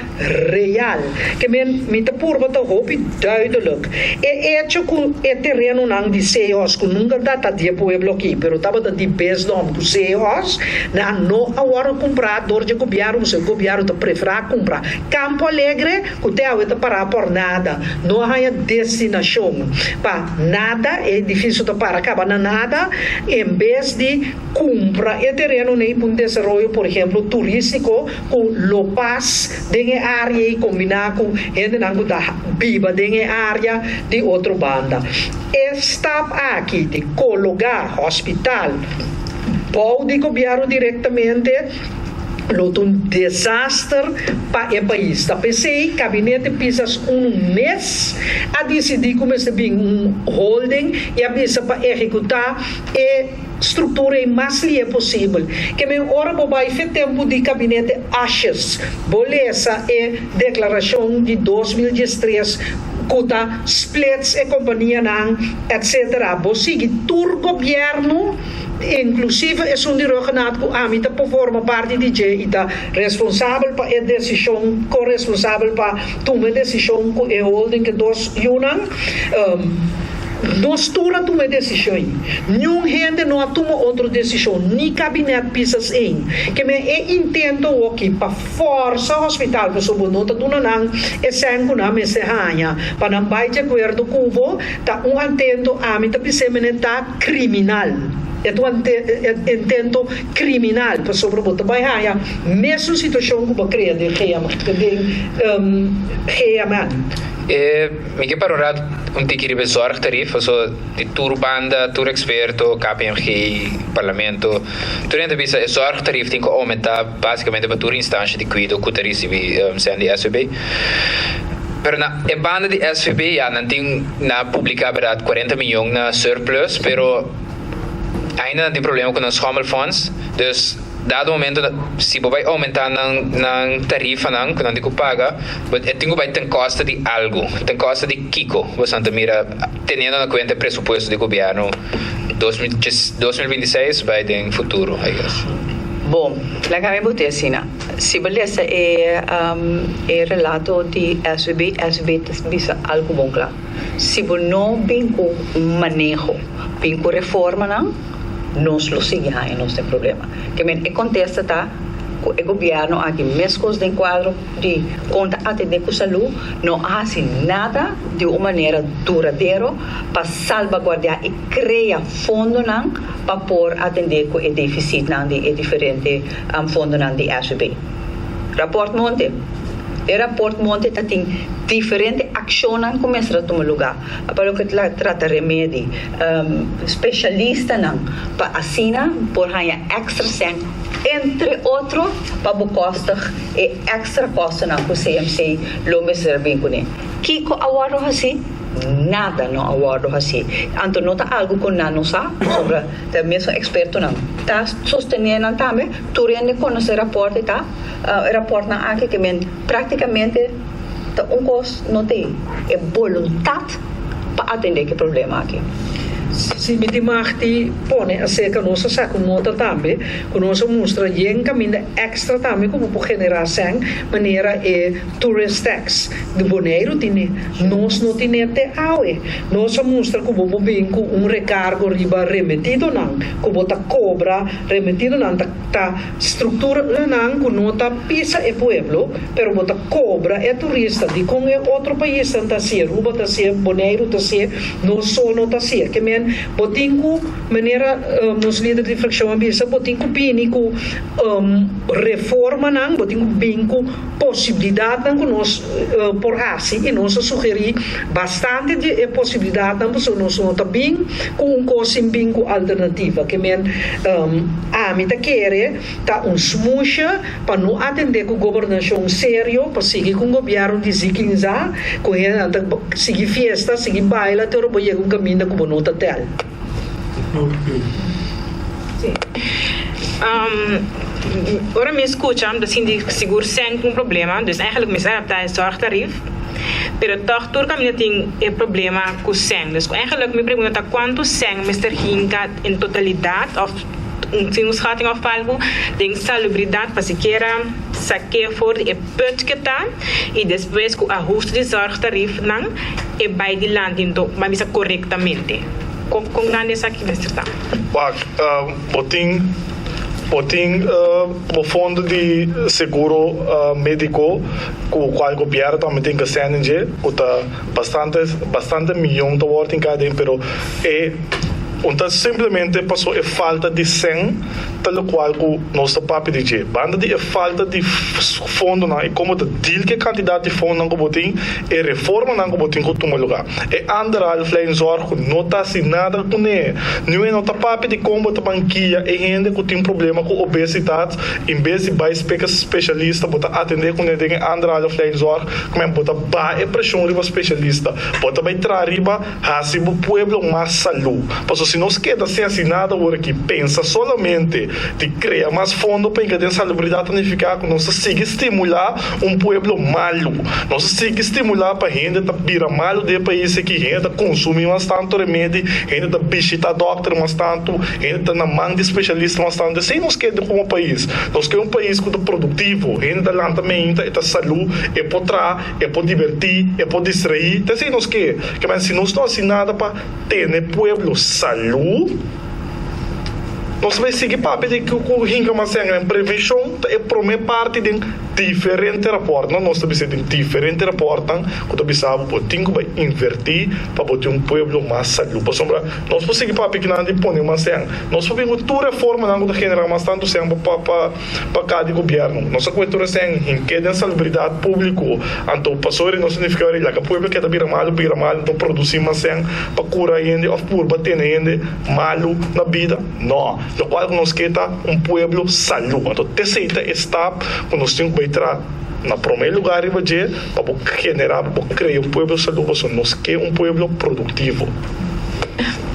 Speaker 4: real. Ke men, mi ta purba ta hopi duidelijk. E echo ku e terenonan di Seahorse, ku nunka ta ta di e pueblo aki, pero tabata di bisdom ku Seahorse, nan no a wòrdu kumprá dor dje gobièrnu, pasobra e gobièrnu ta preferá kumpra Campo Alegre, ku te awe ta pará por nada. No a haña destinashon pa nada, e edifisio ta para kaba na nada, en bes di kumpra e tereno nei pa un desaroyo por ehemplo turístiko ku lo pas den e área i kombiná ku hendenan ku ta biba den e área di otro banda. E stap aki di kologá hospital bou di gobièrnu direktamente, Lo ta un desaster pa e pais. Ta p'esei Kabinete Pisas unu mes a disidí ku mester bin un holding i a bisa pa ehekutá e struktura ei mas lié posibel. Ke men ora bo bai fe tempu di Kabinete Asjes bo lesa e deklarashon di 2013 ku ta splits e kompanianan etc. Bo sigui tur gobièrnu. Inklusive esun di Rhuggenaath ku ami ta por forma parti di dje i ta responsabel pa e desishon, ko-responsabel pa tuma e desishon ku e holding ke dos yunan. Nos tur a tuma e desishon ei. Niun hende no a tuma otro desishon, ni kabinet Pisas ein. Ke men e intento awoki pa fòrsa hospital pasobra bo no ta duna nan e sèn ku nan mester haña pa nan bai di akuerdo ku bo, ta un atento ami ta bis'é mene ta. Kriminal. E ta un intento kriminal pasobra bo ta bai haña mesun situashon ku bo a krea den GMN.
Speaker 5: E mi ke para un rat un tiki riba e zorgtarief, paso di tur banda, tur eksperto, KPMG, parlamento, tur hende ta bisa e zorgtarief tin ku oumentá basikamente pa tur instansha di kuido ku ta risibí sèn di SVB. Pero na e banda di SVB ya nan tin nan a publiká bèrdat kuarenta miyon na surplus, pero ainda nan tin problema ku nan schommelfonds, dus Dado momento si bo bai aumenta nan nan tarifanan ku nan tin ku paga, bo e tin ku bai ten koste di algu. Ten koste di kiko? Boso ta mira teniendo na kuenta e presupuesto di gobièrnu 2026 bai den futuro, I guess.
Speaker 2: Bon, laga mi bot'é asina. Si bo lesa e e relato di SVB, SVB ta bisa algu bon kla. Si bo no bin ku un maneho, bin ku reformanan, nos lo sigui haña nos den problema. Ke men e kontesta ta ku e gobièrnu aki meskos den kuadro di kon ta atendé ku salú no a hasi nada di un manera duradero pa salbaguardiá i krea fondonan pa por atendé ku e defisitnan di e diferente fondonan di SVB. Rapòrt Monte E rapòrt Monte ta tin diferente akshonnan ku mester a tuma lugá. Pa loke ta trata remedi, spesialistanan pa asina por haña èkstra sèn, entre otro pa bekostig e èkstra kostonan ku CMC lo mester a bin kuné. Kiko a wòrdu hasí? Nada no a wòrdu hasí. Anto no ta algu ku nan no sa, pasobra ta e mesun ekspertonan ta sostené nan tambe. Tur hende konosé rapòrt e ta, e rapòrtnan aki ke men práktikamente. Ta un kos no tin e boluntat pa atendé ku e problema aki.
Speaker 4: Si mi tin mag di pone aserka nos a saka un nota tambe ku nos a mustra yen kaminda èkstra tambe ku bo por generá sèn manera e tourist tax di Boneiru tine. Nos no tine te awe. Nos a mustra ku bo por bin ku un rekargo riba remetidonan ku bo ta kobra remetidonan ta ta Structuranan cu no ta pisa e pueblo, pero bo ta cobra e turista. Dicon e otro paisnan ta hacié? Aruba ta hacié, Boneiru ta hacié, nos so no ta hacié. Ke men, bo tin cu, manera nos lider di fraccion a bisa, bo tin cu bini cu reformanan, bo tin cu bin cu posibilidadnan cu nos por haci y nos a sugeri bastante di e posibilidadnan pasobra nos no ta bin cu un cos sin bin cu alternativa. Ke men ami ta kere ta un smusha pa no atende cu gobernacion serio pa sigui cu un gobierno di zikinza cu hendenan ta sigui fiesta, sigui baila te ora bo yega un caminda cu bo no ta tel.
Speaker 6: Ora mi skucha mi ta sinti sigur sèn ku un problema, dus eigenlijk mi sa adaptá e zorgtarief, pero tòg tur kaminda tin e problema ku sèn. Dus eigenlijk mi pregunta ta kuantu sèn mester hinka en totalidat òf un sin un schatting òf algu den salubridat pa sikiera sak'é for di e put ke ta i despues ku ahuste di zorgtariefnan e bai dilanti anto mi a bisa korektamente. Kon kon grandi esaki mester ta?
Speaker 3: Wak, bo tin bo tin bo fondo di seguro medico cu cual gobierno tambe tin ke sende dje cu ta bastante bastante miyon ta word hinca aden pero e un ta simplemente paso e falta di cen ta locual cu nos ta papia di dje. Banda di e falta di fondonan y como ta deal cu e cantidad di fondonan cu bo tin e reformanan cu bo tin cu tuma lugar. E anderhalf lijn zorg cu no ta haci nada cune. Niun e no ta papia di con bo ta ban guia e hende cu tin problema cu obesidad in bes di bay speka specialista bo ta atende cune den e anderhalf lijn zorg cu men bo ta baha e presion riba specialista. Bo ta bay traha riba haci bo pueblo mas salu. Pasobra si nos keda sin haci nada awor aki pensa solamente di crea mas fondo pa hinca den salubridad ta nifica cu nos ta sigui stimula un pueblo malu. Nos ta sigui stimulá pa hende ta bira malu den e pais aki, hende ta konsumí mas tantu remedi, hende ta bishitá dòkter mas tantu, hende ta na man di spesialista mas tantu. Esei nos ke komo pais. Nos ke un pais ku ta produktivo, hende ta lanta meinta, e ta salú, e por traha, e por dibertí, e por distraí. Ta esei nos ke. Ke si nos no hasi nada pa tene pueblo salú, nos ta bai sigui papia di ku hinka mas sèn. Prevenshon ta e promé parti den. Diferente rapòrtnan, nos ta bisa tin diferente rapòrtnan ku ta bisa bo bo tin ku bai invertí pa bo tin un pueblo mas salú. Pasobra nos por sigui papia kinan di pone mas sèn. Nos por bin ku tur reformanan ku ta generá mas tantu sèn pa pa pa ka di gobièrnu. Nos a kohe tur e sèn hink'é den salubridat públiko. Anto pasobra no signifiká ora laga pueblo keda bira malu bira malu anto produsí mas sèn pa kura hende òf purba tene hende malu na bida. No. Lokual ku nos ke ta un pueblo salú. Anto t'esei ta e stap ku nos tin ku bai tra na promé lugá riba dje pa bo generá, pa bo krea un pueblo salú pasobra nos ke un pueblo produktivo.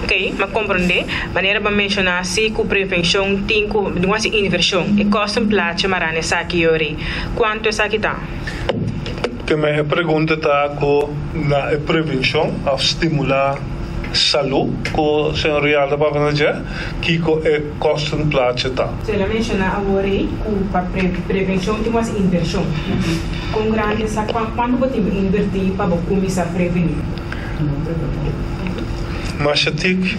Speaker 6: Ok, m'a komprondé. Manera bo a menshoná si ku prevenshon tin ku dun hasi invershon. E kosten plachi mará na esaki yori. Kuantu esaki ta?
Speaker 1: Primer e pregunta ta ku na e prevenshon òf stimulá salú ku señor Rialdo a papia na dje, kiko e kostenplaatje ta?
Speaker 6: El a menshoná awor ei ku pa prevenshon tin mas invershon. Kon grandi esa? Kuantu bo tin ku invertí pa bo kuminsá prevení?
Speaker 1: Masha tik.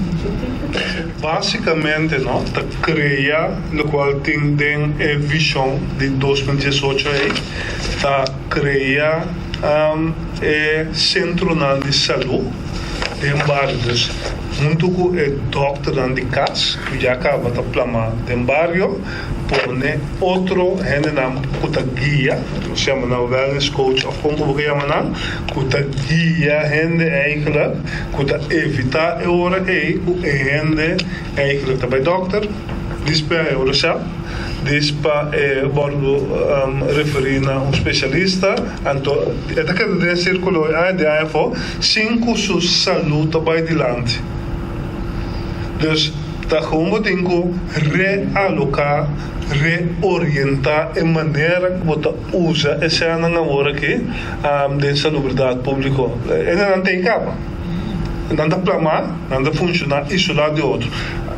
Speaker 1: Básikamente no ta krea lokual tin den e vishon di 2018 ei ta krea e sentronan di salú den bario. Dus huntu ku e dòkternan di kas ku ya kaba ta plamá den bario, pone otro hendenan ku ta guia, nos yama nan wellness coach òf kon ku bo ke yama nan, ku ta guia hende eigentlik, ku ta evitá e ora ei ku e hende eigentlik ta bai dòkter, dis pa e ora sèf, dis pa e wòrdu referí na un spesialista, anto e ta keda den e sirkulo ei aña di aña afó sin ku su salú ta bai dilanti. Dus ta gewoon bo tin ku realoká, reorientá e manera ku bo ta usa e sènnan awor aki den salubridat públiko. Hendenan ta e kaba. Nan ta plamá, nan ta funshoná isolá di otro.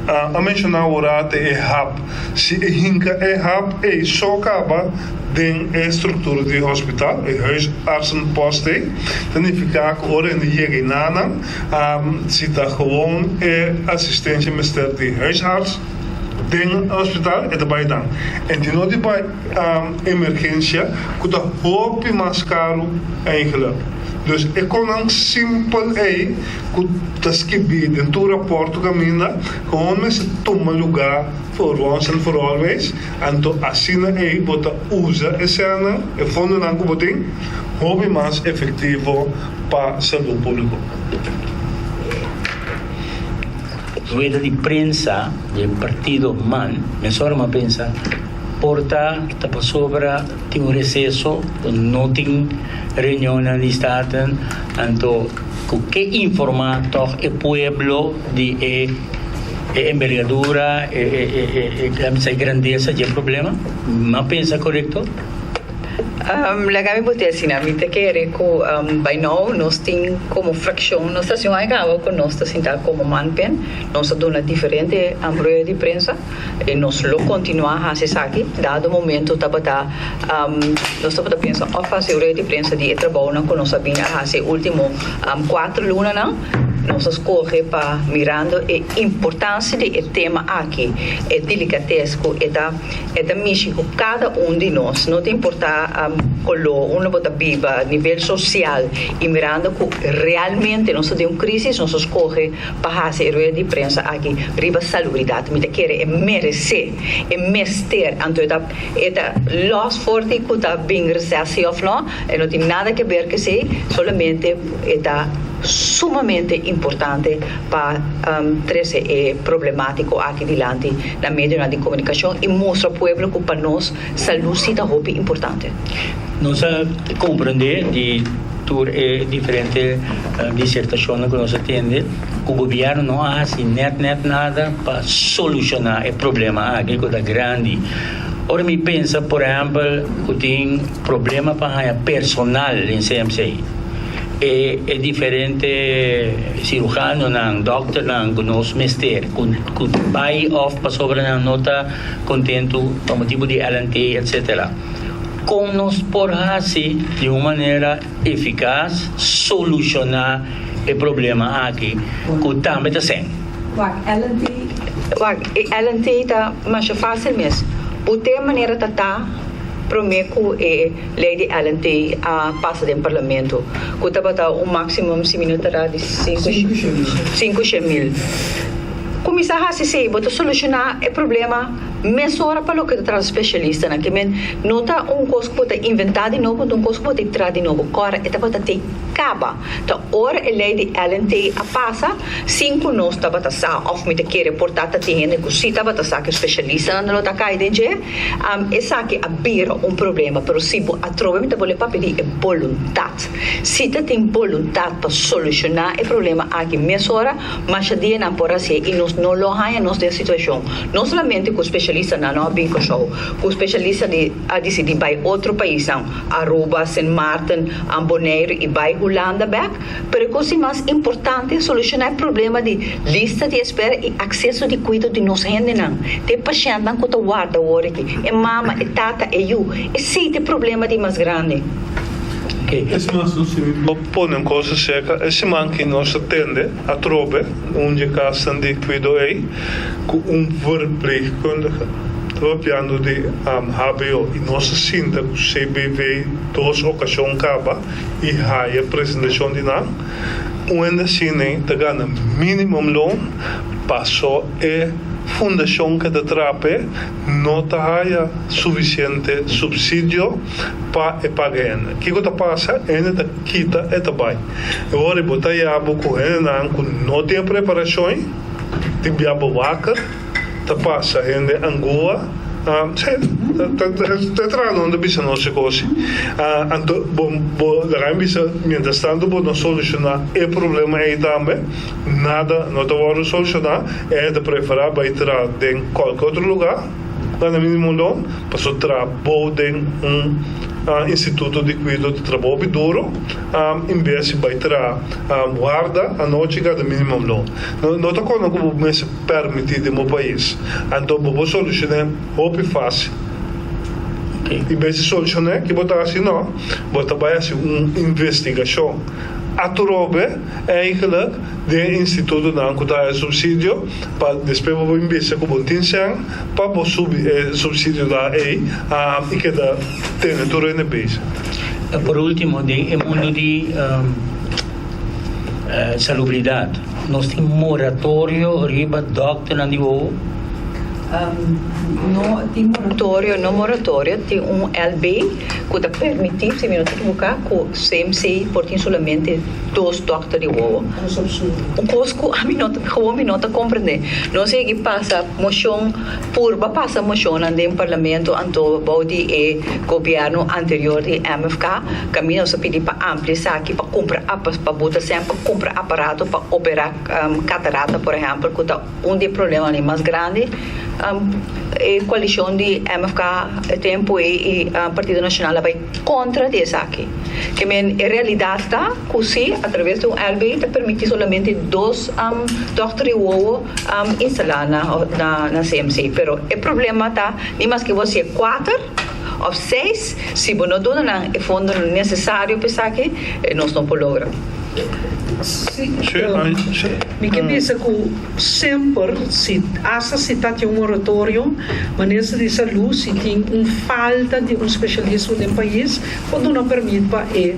Speaker 1: A menshoná awor ate e hub. Si e hinka e hub ei so kaba den e struktura di hospital, e huisartsenpost ei, ta nifiká ku ora hende yega einanan, si ta gewoon e asistensia mester di huisarts den hospital, e ta bai dan. En di no di bai emergensia ku ta hopi mas karu eigenlijk. Dus e konan simpel ei ku ta skibí den tur rapòrt ku kaminda, gewoon mester tuma lugá for once and for always. Anto asina ei bo ta usa e sènnan, e fondonan ku bo tin, hopi mas efektivo pa salú públiko.
Speaker 7: Rueda di prensa di e partido man, mesora mi a pensa por ta ta pasobra tin un receso ku no tin reunionnan di Staten, anto ku ke informa tog e pueblo di e e embergadura, e e e grandesa di e problema? Mi a pensa korekto?
Speaker 2: Laga mi bote asina, mi ta kere ku by now nos tin komo frakshon, nos ta hasi un aña kaba ku nos ta sinta komo manpen, nos a duna diferente rueda di prensa i nos lo kontinuá hasi esaki. Dado momento tabata nos tabata pensa òf hasi rueda di prensa di e trabounan ku nos a bin a hasi e último kuater lunanan. Nos a skohe pa mirando e importansia di e tema aki, e delikates ku e ta. E ta mishi ku kada un di nos, no ta importá koló, unda bo ta biba, nivel sosial, i mirando ku realmente nos ta den un krísis, nos a skohe pa hasi e rueda di prensa aki riba salubridat. Mi ta kere e meresé, e mester, anto e ta e ta lòs for di ku ta bin resesi òf nò, e no tin nada ke ber ku esei, solamente e ta sumamente importante pa trese e problemátiko aki dilanti na medionan di komunikashon i mustra pueblo ku pa nos salú si ta hopi importante.
Speaker 7: Nos a komprendé di tur e diferente disertashonnan ku nos a tende ku gobièrnu no a hasi nèt nèt nada pa solushoná e problema aki ku ta grandi. Ora mi pensa por ehèmpel ku tin problema pa haña personal den CMC. E e diferente cirujanonan, dokternan ku nos mester ku ku bai òf pasobra nan no ta kontentu pa motibu di LNT etsetera. Kon nos por hasi di un manera efikas solushoná e problema aki ku tambe ta sèn?
Speaker 2: Wak, LNT. Wak, e LNT ta masha fásil mes. Bo te manera ta ta. promé ku e lei di LNT a pasa den parlamento, ku tabata un maximum si mi no ta ra di 500.000. Kuminsá hasi esei, bo ta solushoná e problema mesora pa loke ta trata spesialistanan. Ke men no ta un kos ku bo ta inventá di nobo, ta un kos ku bo ta traha di nobo. Kòrda e tabata te kaba. Ta ora e lei di LNT a pasa, sin ku nos tabata sa òf mi ta kere por ta ta tin hende ku si tabata sa ku e spesialistanan lo ta kai den dje, esaki a bira un problema. Pero si bo atrobe mi ta bolbe papia di e boluntat. Si ta tin boluntat pa solushoná e problema aki mesora, masha dianan por hasié i nos no lo haña nos den situashon no solamente ku spesialistanan no a bin Kòrsou, ku spesialista di a disidí bai otro paisnan. Aruba, Sint Maarten, Bonaire y bay Hulanda bek, pero e cos di mas importante soluciona e problema di lista di espera y acceso di cuido di nos hendenan, di e pashentnan cu ta warda awor aki, e mama, e tata, e yu, esey ta e problema di mas grandi.
Speaker 1: Es mas, nos bo pone un cos acerca e siman ki nos a tende atrobe un dje casnan di cuido ey cu un verpleegkundige. Ta papiando di hbo y nos a sinta cu CBV dos ocasion caba y haya presentacion di nan. Un hende asina ta gana minimum loon paso e fundacion ke ta traha p'e no ta haya suficiente subsidio pa e paga hende. Kico ta pasa? Hende ta kita e ta bay. E ora bo ta yabo cu hendenan cu no tin e preparacion di bia bo waker. Ta pasa hende angua si ta traha nan ta bisa nos e kosi anto bo bo laga mi bisa mientras tanto bo no soluciona e problema ei tambe nada no ta wòrdu soluciona e hende ta prefera bai traha den kualke otro luga gana minimo loon pasobra traha bou den un instituto di kuido ta traha hopi duro en bes di bai traha warda anochi gana minimum loon no ta kono ku bo mester permití den bo pais, anto bo por solushoné hopi fásil. I bes di solushoné, ki bo ta hasi no? Bo ta bai hasi un investigashon atrobe eigenlijk den e institutonan ku ta haya supsidio pa despues bo por bin bisa ku bo tin sèn pa bo subi e supsidionan ei i keda tene tur hende bezig.
Speaker 7: Por último, den e mundu di salubridat. Nos tin moratorio riba dòkternan di wowo?
Speaker 2: No tin moratorio, no moratorio, tin un LB ku ta permití, si mi no ta ekivoká, ku CMC por tin solamente dos dòkter di wowo.
Speaker 4: Kos absurdo.
Speaker 2: Un kos ku ami no ta, gewoon mi no ta komprendé. Nos a yegi pasa moshon, purba pasa moshonnan den parlamento anto bou di e gobièrnu anterior di MFK, kaminda nos a pidi pa amplia esaki pa kumpra pa buta sèn pa kumpra aparato pa operá katarata por ehèmpel ku ta un di e problemanan mas grandi. E koalishon di MFK e tempu ei i Partido Nashonal a bai kontra di esaki. Ke men e realidat ta ku si atraves di un LB ta permití solamente dos dòkter di wowo instalá na CMC. Pero e problema ta ni maske bo hasié kuater. Of seis, si bo no duna nan e fondonan nesesario pa esaki, nos no por logra.
Speaker 4: Sí, mi ke bisa ku semper si asta si ta tin un moratorio, Minister di Salú si tin un falta di un spesialismo den pais por duna permit pa e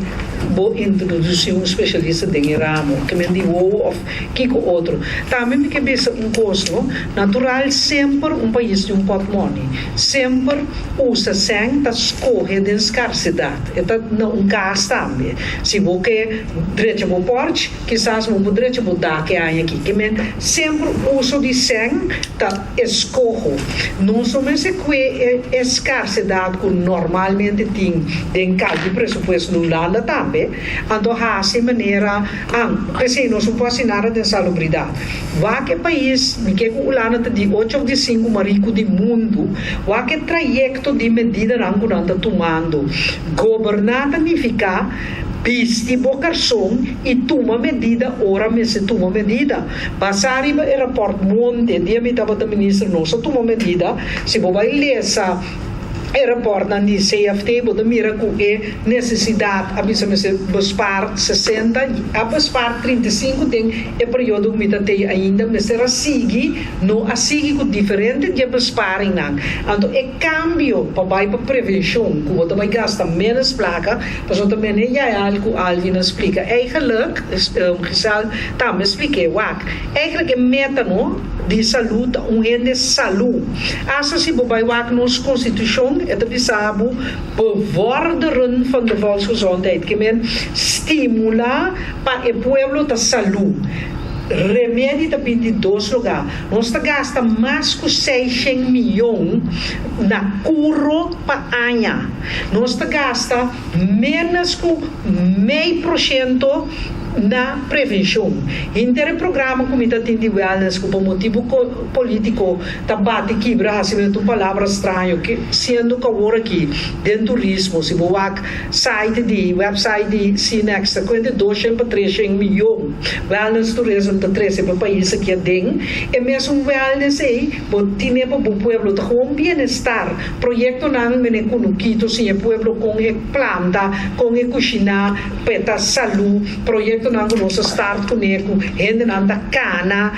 Speaker 4: bo introdusí un spesialista den e ramo, ke men di wowo of kiko otro. Tambe mi ke bisa un kos no, natural semper un pais tin un pòtmòni. Semper usa sèn ta skohe den skarsedat. E ta na un kas tambe. Si bo ke drecha bo pòrch, kisas bo por drecha bo dak e aña aki. Ke men semper uso di sèn ta eskoho. No solamente kue e skarsedat ku normalmente tin den kalki presupuesto di Hulanda tambe, anto hasi manera an. P'esei nos no por hasi nada den salubridat. Wak e pais, mi ke ku Hulanda ta di ocho of di sinku mas riku di mundu, wak e trayekto di medidanan ku nan ta tumando. Goberná ta nifiká bisti bo karson i tuma medida ora mester tuma medida. Basá riba e rapòrt Monte, dia mi tabata minister nos a tuma medida, si bo bai lesa. E rapòrtnan di CFT bo ta mira ku e nesesidat a bisa mester bespaar 60 i a bespaar 35 den e periodo ku mi ta tei ainda mester a sigui no a sigui ku diferente di e besparingnan. Anto e kambio pa bai pa prevenshon ku bo ta bai gasta ménos plaka pasobra ta mene Yael ku Alvin a splika eigenlijk Giselle tambe a splik'é wak eigenlijk e meta no di salú ta un hende salú. Asta si bo bai wak nos konstitushon e ta bisa bo bevorderen van de volksgezondheid, ke men stimulá pa e pueblo ta salú. Remedi ta bin di dos lugá. Nos ta gasta mas ku seishen miyon na kuro pa aña. Nos ta gasta ménos ku mei porshento na prevenshon. Henter e programa ku mi ta tin di wellness ku pa motibu polítiko ta bati kibra hasi mi un palabra straño ke siendo ku awor aki den turismo si bo wak site di website di Cinex ta kuenta doshen pa treshen miyon wellness tourism ta trese pa pais aki aden e mesun wellness ei bo tine pa bo pueblo ta gewoon bienestar proyektonan mene kunukito siña e pueblo kon e planta kon e kushiná Peta Salú, proyektonan ku nos a start kuné ku hendenan ta kana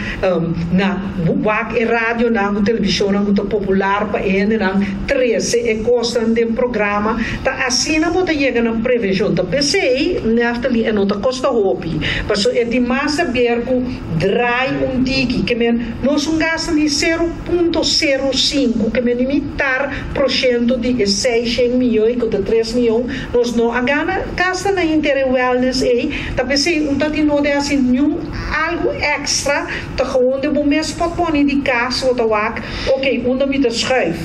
Speaker 4: na wak e radionan ku televishonnan ku ta popular pa e hendenan trese e kosnan den programa. Ta asina bo ta yega na prevenshon. Ta p'esei, Neftali, e no ta kosta hopi, pasobra e tin mas haber ku draai un tiki, ke men nos un gasta di sero punto sero sinku, ke men di mitar proshento di e seishen miyon ku ta tres miyon. Nos no a gana gasta na henter e wellness ei, ta p'esei un ta tin no de hasi niun algu extra, ta gewoon den bo mes potmoni di kas bo ta wak, ok unda mi ta schuif,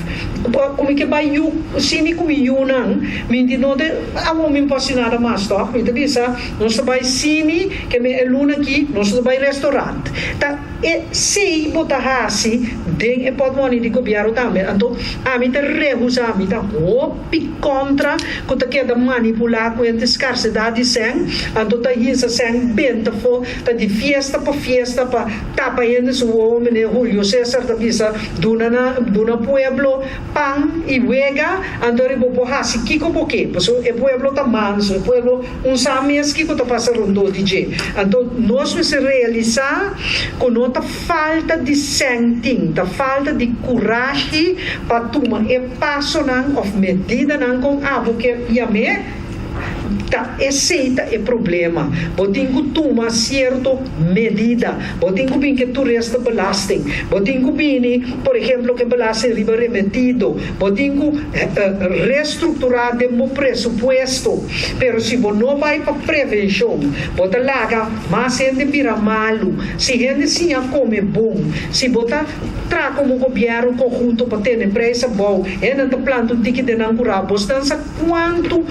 Speaker 4: ku mi ke bai yu sini ku mi yunan, mi di no de awor mi por hasi nada mas tòg, mi ta bisa nos ta bai sini ke mi e luna aki nos ta bai restaurant, ta. Esei bo ta hasi den e pòtmòni di gobièrnu tambe. Anto ami ta rehusá, mi ta hopi kòntra ku ta keda manipulá ku hende skarsedat di sèn, anto ta hisa sèn benta afó, ta di fiesta pa fiesta pa tapa hende su wowo, meneer Julio Cesar ta bisa, duna na duna pueblo pan i wega, anto ri bo por hasi kiko bo ke, pasobra e pueblo ta manso, e pueblo un sa mes kiko ta pasa rondó di dje. Anto nos mester realisá ku no ta falta di sèn tin, ta falta di kurashi pa tuma e pasonan òf medidanan kon abo ke yam'é. Ta esei ta e problema. Bo tin ku tuma sierto medida. Bo tin ku bini ku e toeristenbelasting. Bo tin ku bini, por ehemplo, ku e belasting riba remetido. Bo tin ku restrukturá den bo presupuesto. Pero si bo no bai pa prevenshon, bo ta laga mas hende bira malu. Si hende siña kome bon, si bo ta traha komo gobièrnu konhunto pa tene preis abou, hendenan ta planta un tiki den nan kurá. Bosnan sa. Kuantu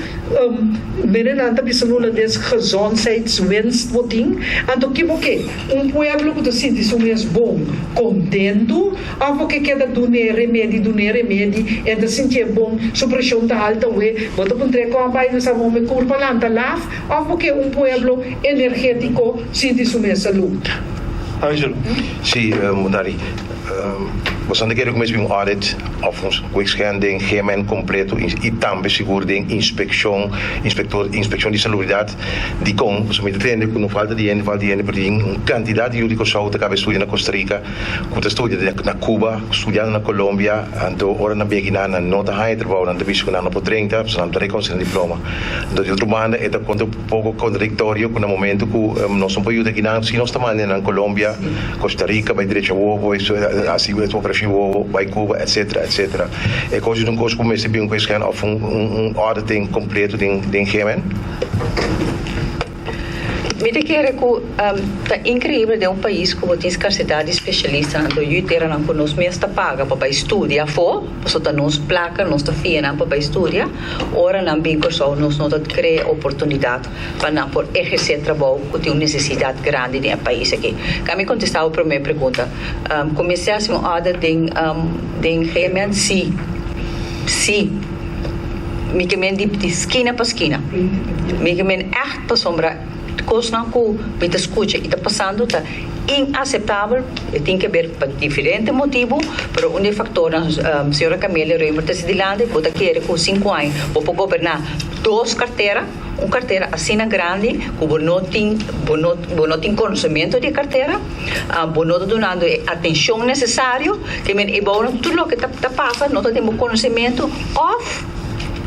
Speaker 4: menenan ta bisa no la des gezondheidswinst bo tin? Anto ki bo ke? Un pueblo ku ta sinti su mes bon, kontentu? Òf bo ke keda dun'é remedi, dun'é remedi, e ta sintié bon, su preshon ta halta awe, bo ta puntr'é kon a bai na sa mome kurpa lanta laf? Òf bo ke un pueblo energétiko sinti su mes salú?
Speaker 1: Angelo.
Speaker 8: Sí, Dari. Boso ta kere ku mes bin un audit òf un quickscan den GMN kompleto i tambe sigur den inspekshon, inspektor, inspekshon di salubridat. Dikon? Pasobra mi ta tende ku no falta di hende, falta di hende, pero tin un kantidat di yu di Kòrsou ta kaba e studia na Costa Rica, ku ta studia na Cuba, studiando na Colombia, anto ora nan bin aki nan, nan no ta haña trabou, nan ta bisa ku nan no por drenta, pasobra nan ta rekonosé nan diploma. Anto di otro banda e ta konta un poko kontradiktorio ku na momento ku nos no por yuda akinan, si nos ta manda nan Colombia, Costa Rica bai drecha wowo, hasi operashon di wowo, bai Cuba etcetera etcetera. E kos ta un kos ku mester bin ku esken òf un auditing kompleto den GMN.
Speaker 2: Mi ta kere ku ta inkreibel den un pais ku bo tin skarsedat di spesialistanan, anto yu teranan ku nos mes ta paga pa bai studia afó, pasobra ta nos plaka nos ta fia nan pa bai studia, ora nan bin Kòrsou nos no ta krea oportunidat pa nan por ehersé trabou ku tin un nesesidat grandi den e pais aki. Ka mi kontestá bo promé pregunta. Kuminsá hasi un audit den den GMN? Sí. Sí. Mi ke men di di skina pa skina. Mi ke men ègt pasobra. Kosnan ku mi ta skucha i ta pasando ta inaseptabel, e tin ke ber pa diferente motibu, pero un di e faktornan, señora Camelia Römer ta si dilanti, bo ta kere ku sinku aña bo por goberná dos kartera, un kartera asina grandi ku bo no tin bo no bo no tin konosementu di e kartera, bo no ta dunando e atenshon nesesario, ke men e bounan tur loke ta ta pasa no ta den bo konosementu òf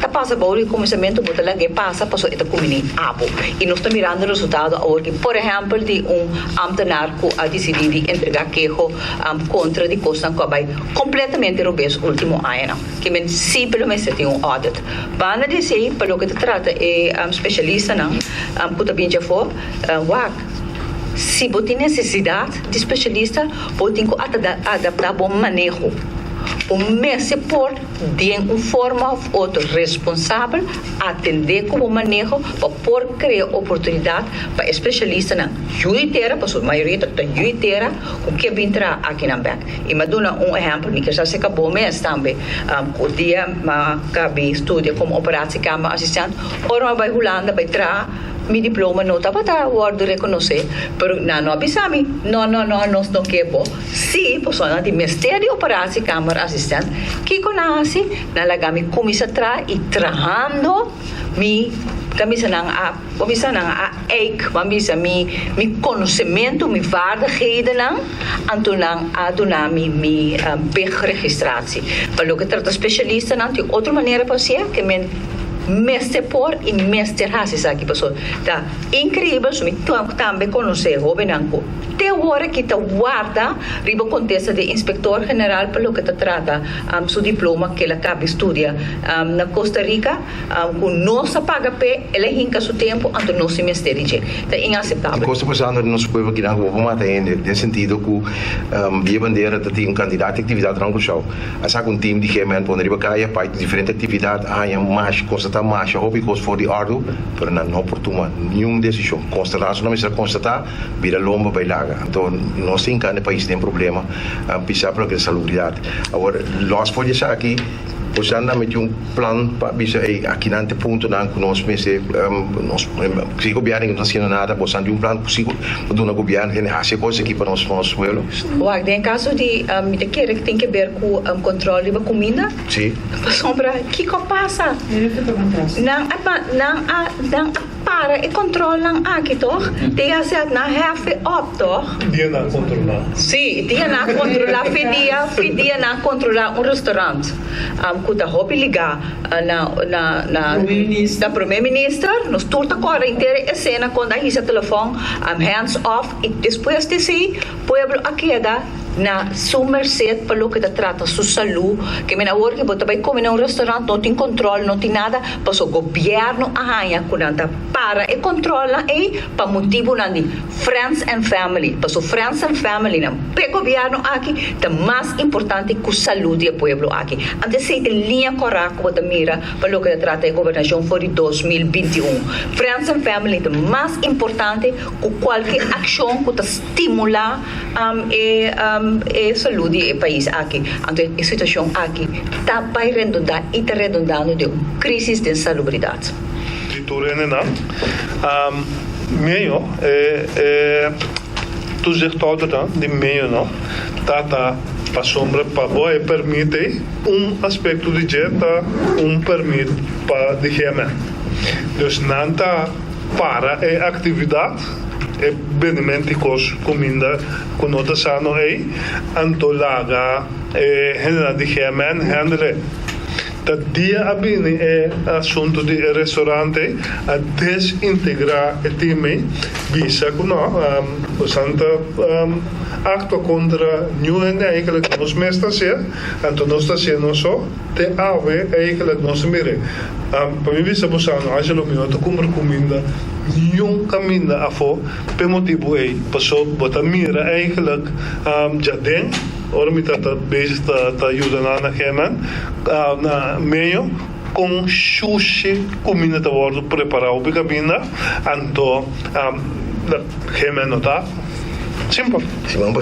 Speaker 2: ta pasa bou di konosementu bo ta laga e pasa pasobra e ta kumini abo. I nos ta mirando resultado awor ki por ehèmpel di un ámtenar ku a disidí di entregá keho kontra di kosnan ku a bai kompletamente robes último añanan. Ke men sí lo mester tin un audit. Banda di esei, pa loke ta trata e spesialistanan ku ta bin djafó, wak, si bo tin nesesidat di spesialista, bo tin ku adaptá bo maneho. Bo mester por den un forma òf otro responsabel atendé ku bo maneho pa por krea oportunidat pa e spesialistanan yu di tera, pasobra mayoria ta yu di tera ku ke bin traha akinan bèk. I mi a duna un ehèmpel, mi kier sa si ka bo mes tambe, ku dia mi a kabi studia komo operatiekamer asistent, ora mi a bai Hulanda bai traha, mi diploma no tabata wòrdu rekonosé, pero nan no a bisa mi, no, no, no, nos no ke bo. Sí, pasobra nan tin mester di operatiekamer asistent. Kiko nan a hasi? Nan laga mi kuminsá traha i trahando mi ta bisa nan a. Bo bisa nan a eik, bo a bisa mi mi konosementu, mi vaardighedennan, anto nan a duna mi mi big-registratie. Pa loke trata spesialistanan tin otro manera pa hasié ke men mester por i mester hasi esaki pasobra ta inkreibel su mi tambe konosé hóbennan ku te ora ki ta warda riba kontesta di inspektor general pa loke ta trata su diploma ke el a kabi studia na Costa Rica. Ku nos a paga p'e, el a hinka su tempu, anto nos tin mester di dje. Ta inaseptabel.
Speaker 8: Kos ta pasando den nos pueblo kinan ku bo por mata hende, den sentido ku Bia Bandera ta tin un kantidat di aktividat rònt Kòrsou. A saka un tim di GMN pone riba kaya pa diferente aktividat, a haña masha, konstatá masha hopi kos for di òrdu, pero nan no por tuma niun desishon. Konstatá su nan mester a konstatá, bira lomba bai laga. Anto nos ta hinka e pais den problema pisá pa loke ta salubridat. Awor, lòs for di esaki. Bosan a meti un plan pa bisa ey akinan te puntonan ku nos mester nos si gobièrnu no ta hasiendo nada bosan tin un plan ku si por duna gobièrnu hende hasi e kos aki pa nos nos pueblo.
Speaker 2: Wak, den e kaso di mi ta kere ku tin ke ber ku kontrol riba kuminda.
Speaker 8: Si.
Speaker 2: Pasobra kiko a pasa? Nan a nan a nan a. Para e controlnan aki toch? Dia zet nan hefe op toch?
Speaker 1: Dia nan controla.
Speaker 2: Si, dia nan controla fe dia, fe dia nan controla un restaurant cu ta hopi liga na na na na prome minister. Nos tur ta corda inter e escena con a hisa telefon hands off y despues di esey pueblo a keda na su merced pa loke ta trata su salú. Ke men awor ke bo ta bai come na un restaurant no tin control, no tin nada. Paso gobierno a haña cu nan ta para e controlnan ey pa motibonan di friends and family. Paso friends and familynan p'e gobierno aki ta mas importante cu salud di e pueblo aki. Anto esey ta e liña cora cu bo ta mira pa loke ta trata e gobernacion for di 2021. Friends and family ta mas importante cu cualke accion cu ta stimula e salud di e pais aki. Anto e situacion aki ta bay redunda y ta redundando den un crisis den salubridad.
Speaker 1: Di tur hendenan medio e e toezichthoudernan di medio no ta ta pasobra pa bo e permit ei un aspecto di dje ta un permit pa di GMN dus nan ta para e actividad. E beniment di kos kuminda ku no ta sano ei, anto laga e hendenan di GMN handle. Ta dia a bini e asuntu di e restaurant ei, a desintegrá e team ei, bisa ku no, bosan ta aktua kontra niun hende eigenlijk, nos mes ta hasié, anto nos ta hasié nos so, te awe eigenlijk nos a mir'é. Pa mi bisa bosan, Angelo, mi no ta kumpra kuminda niun kaminda afó p'e motibu ei. Paso bo ta mira eigenlijk djaden, ora mi ta ta bezig ta ta yuda nan na Gemen, na medio, kon shushi kuminda ta wòrdu prepará hopi kaminda, anto Gemen no ta simpel.
Speaker 8: Siman pasá.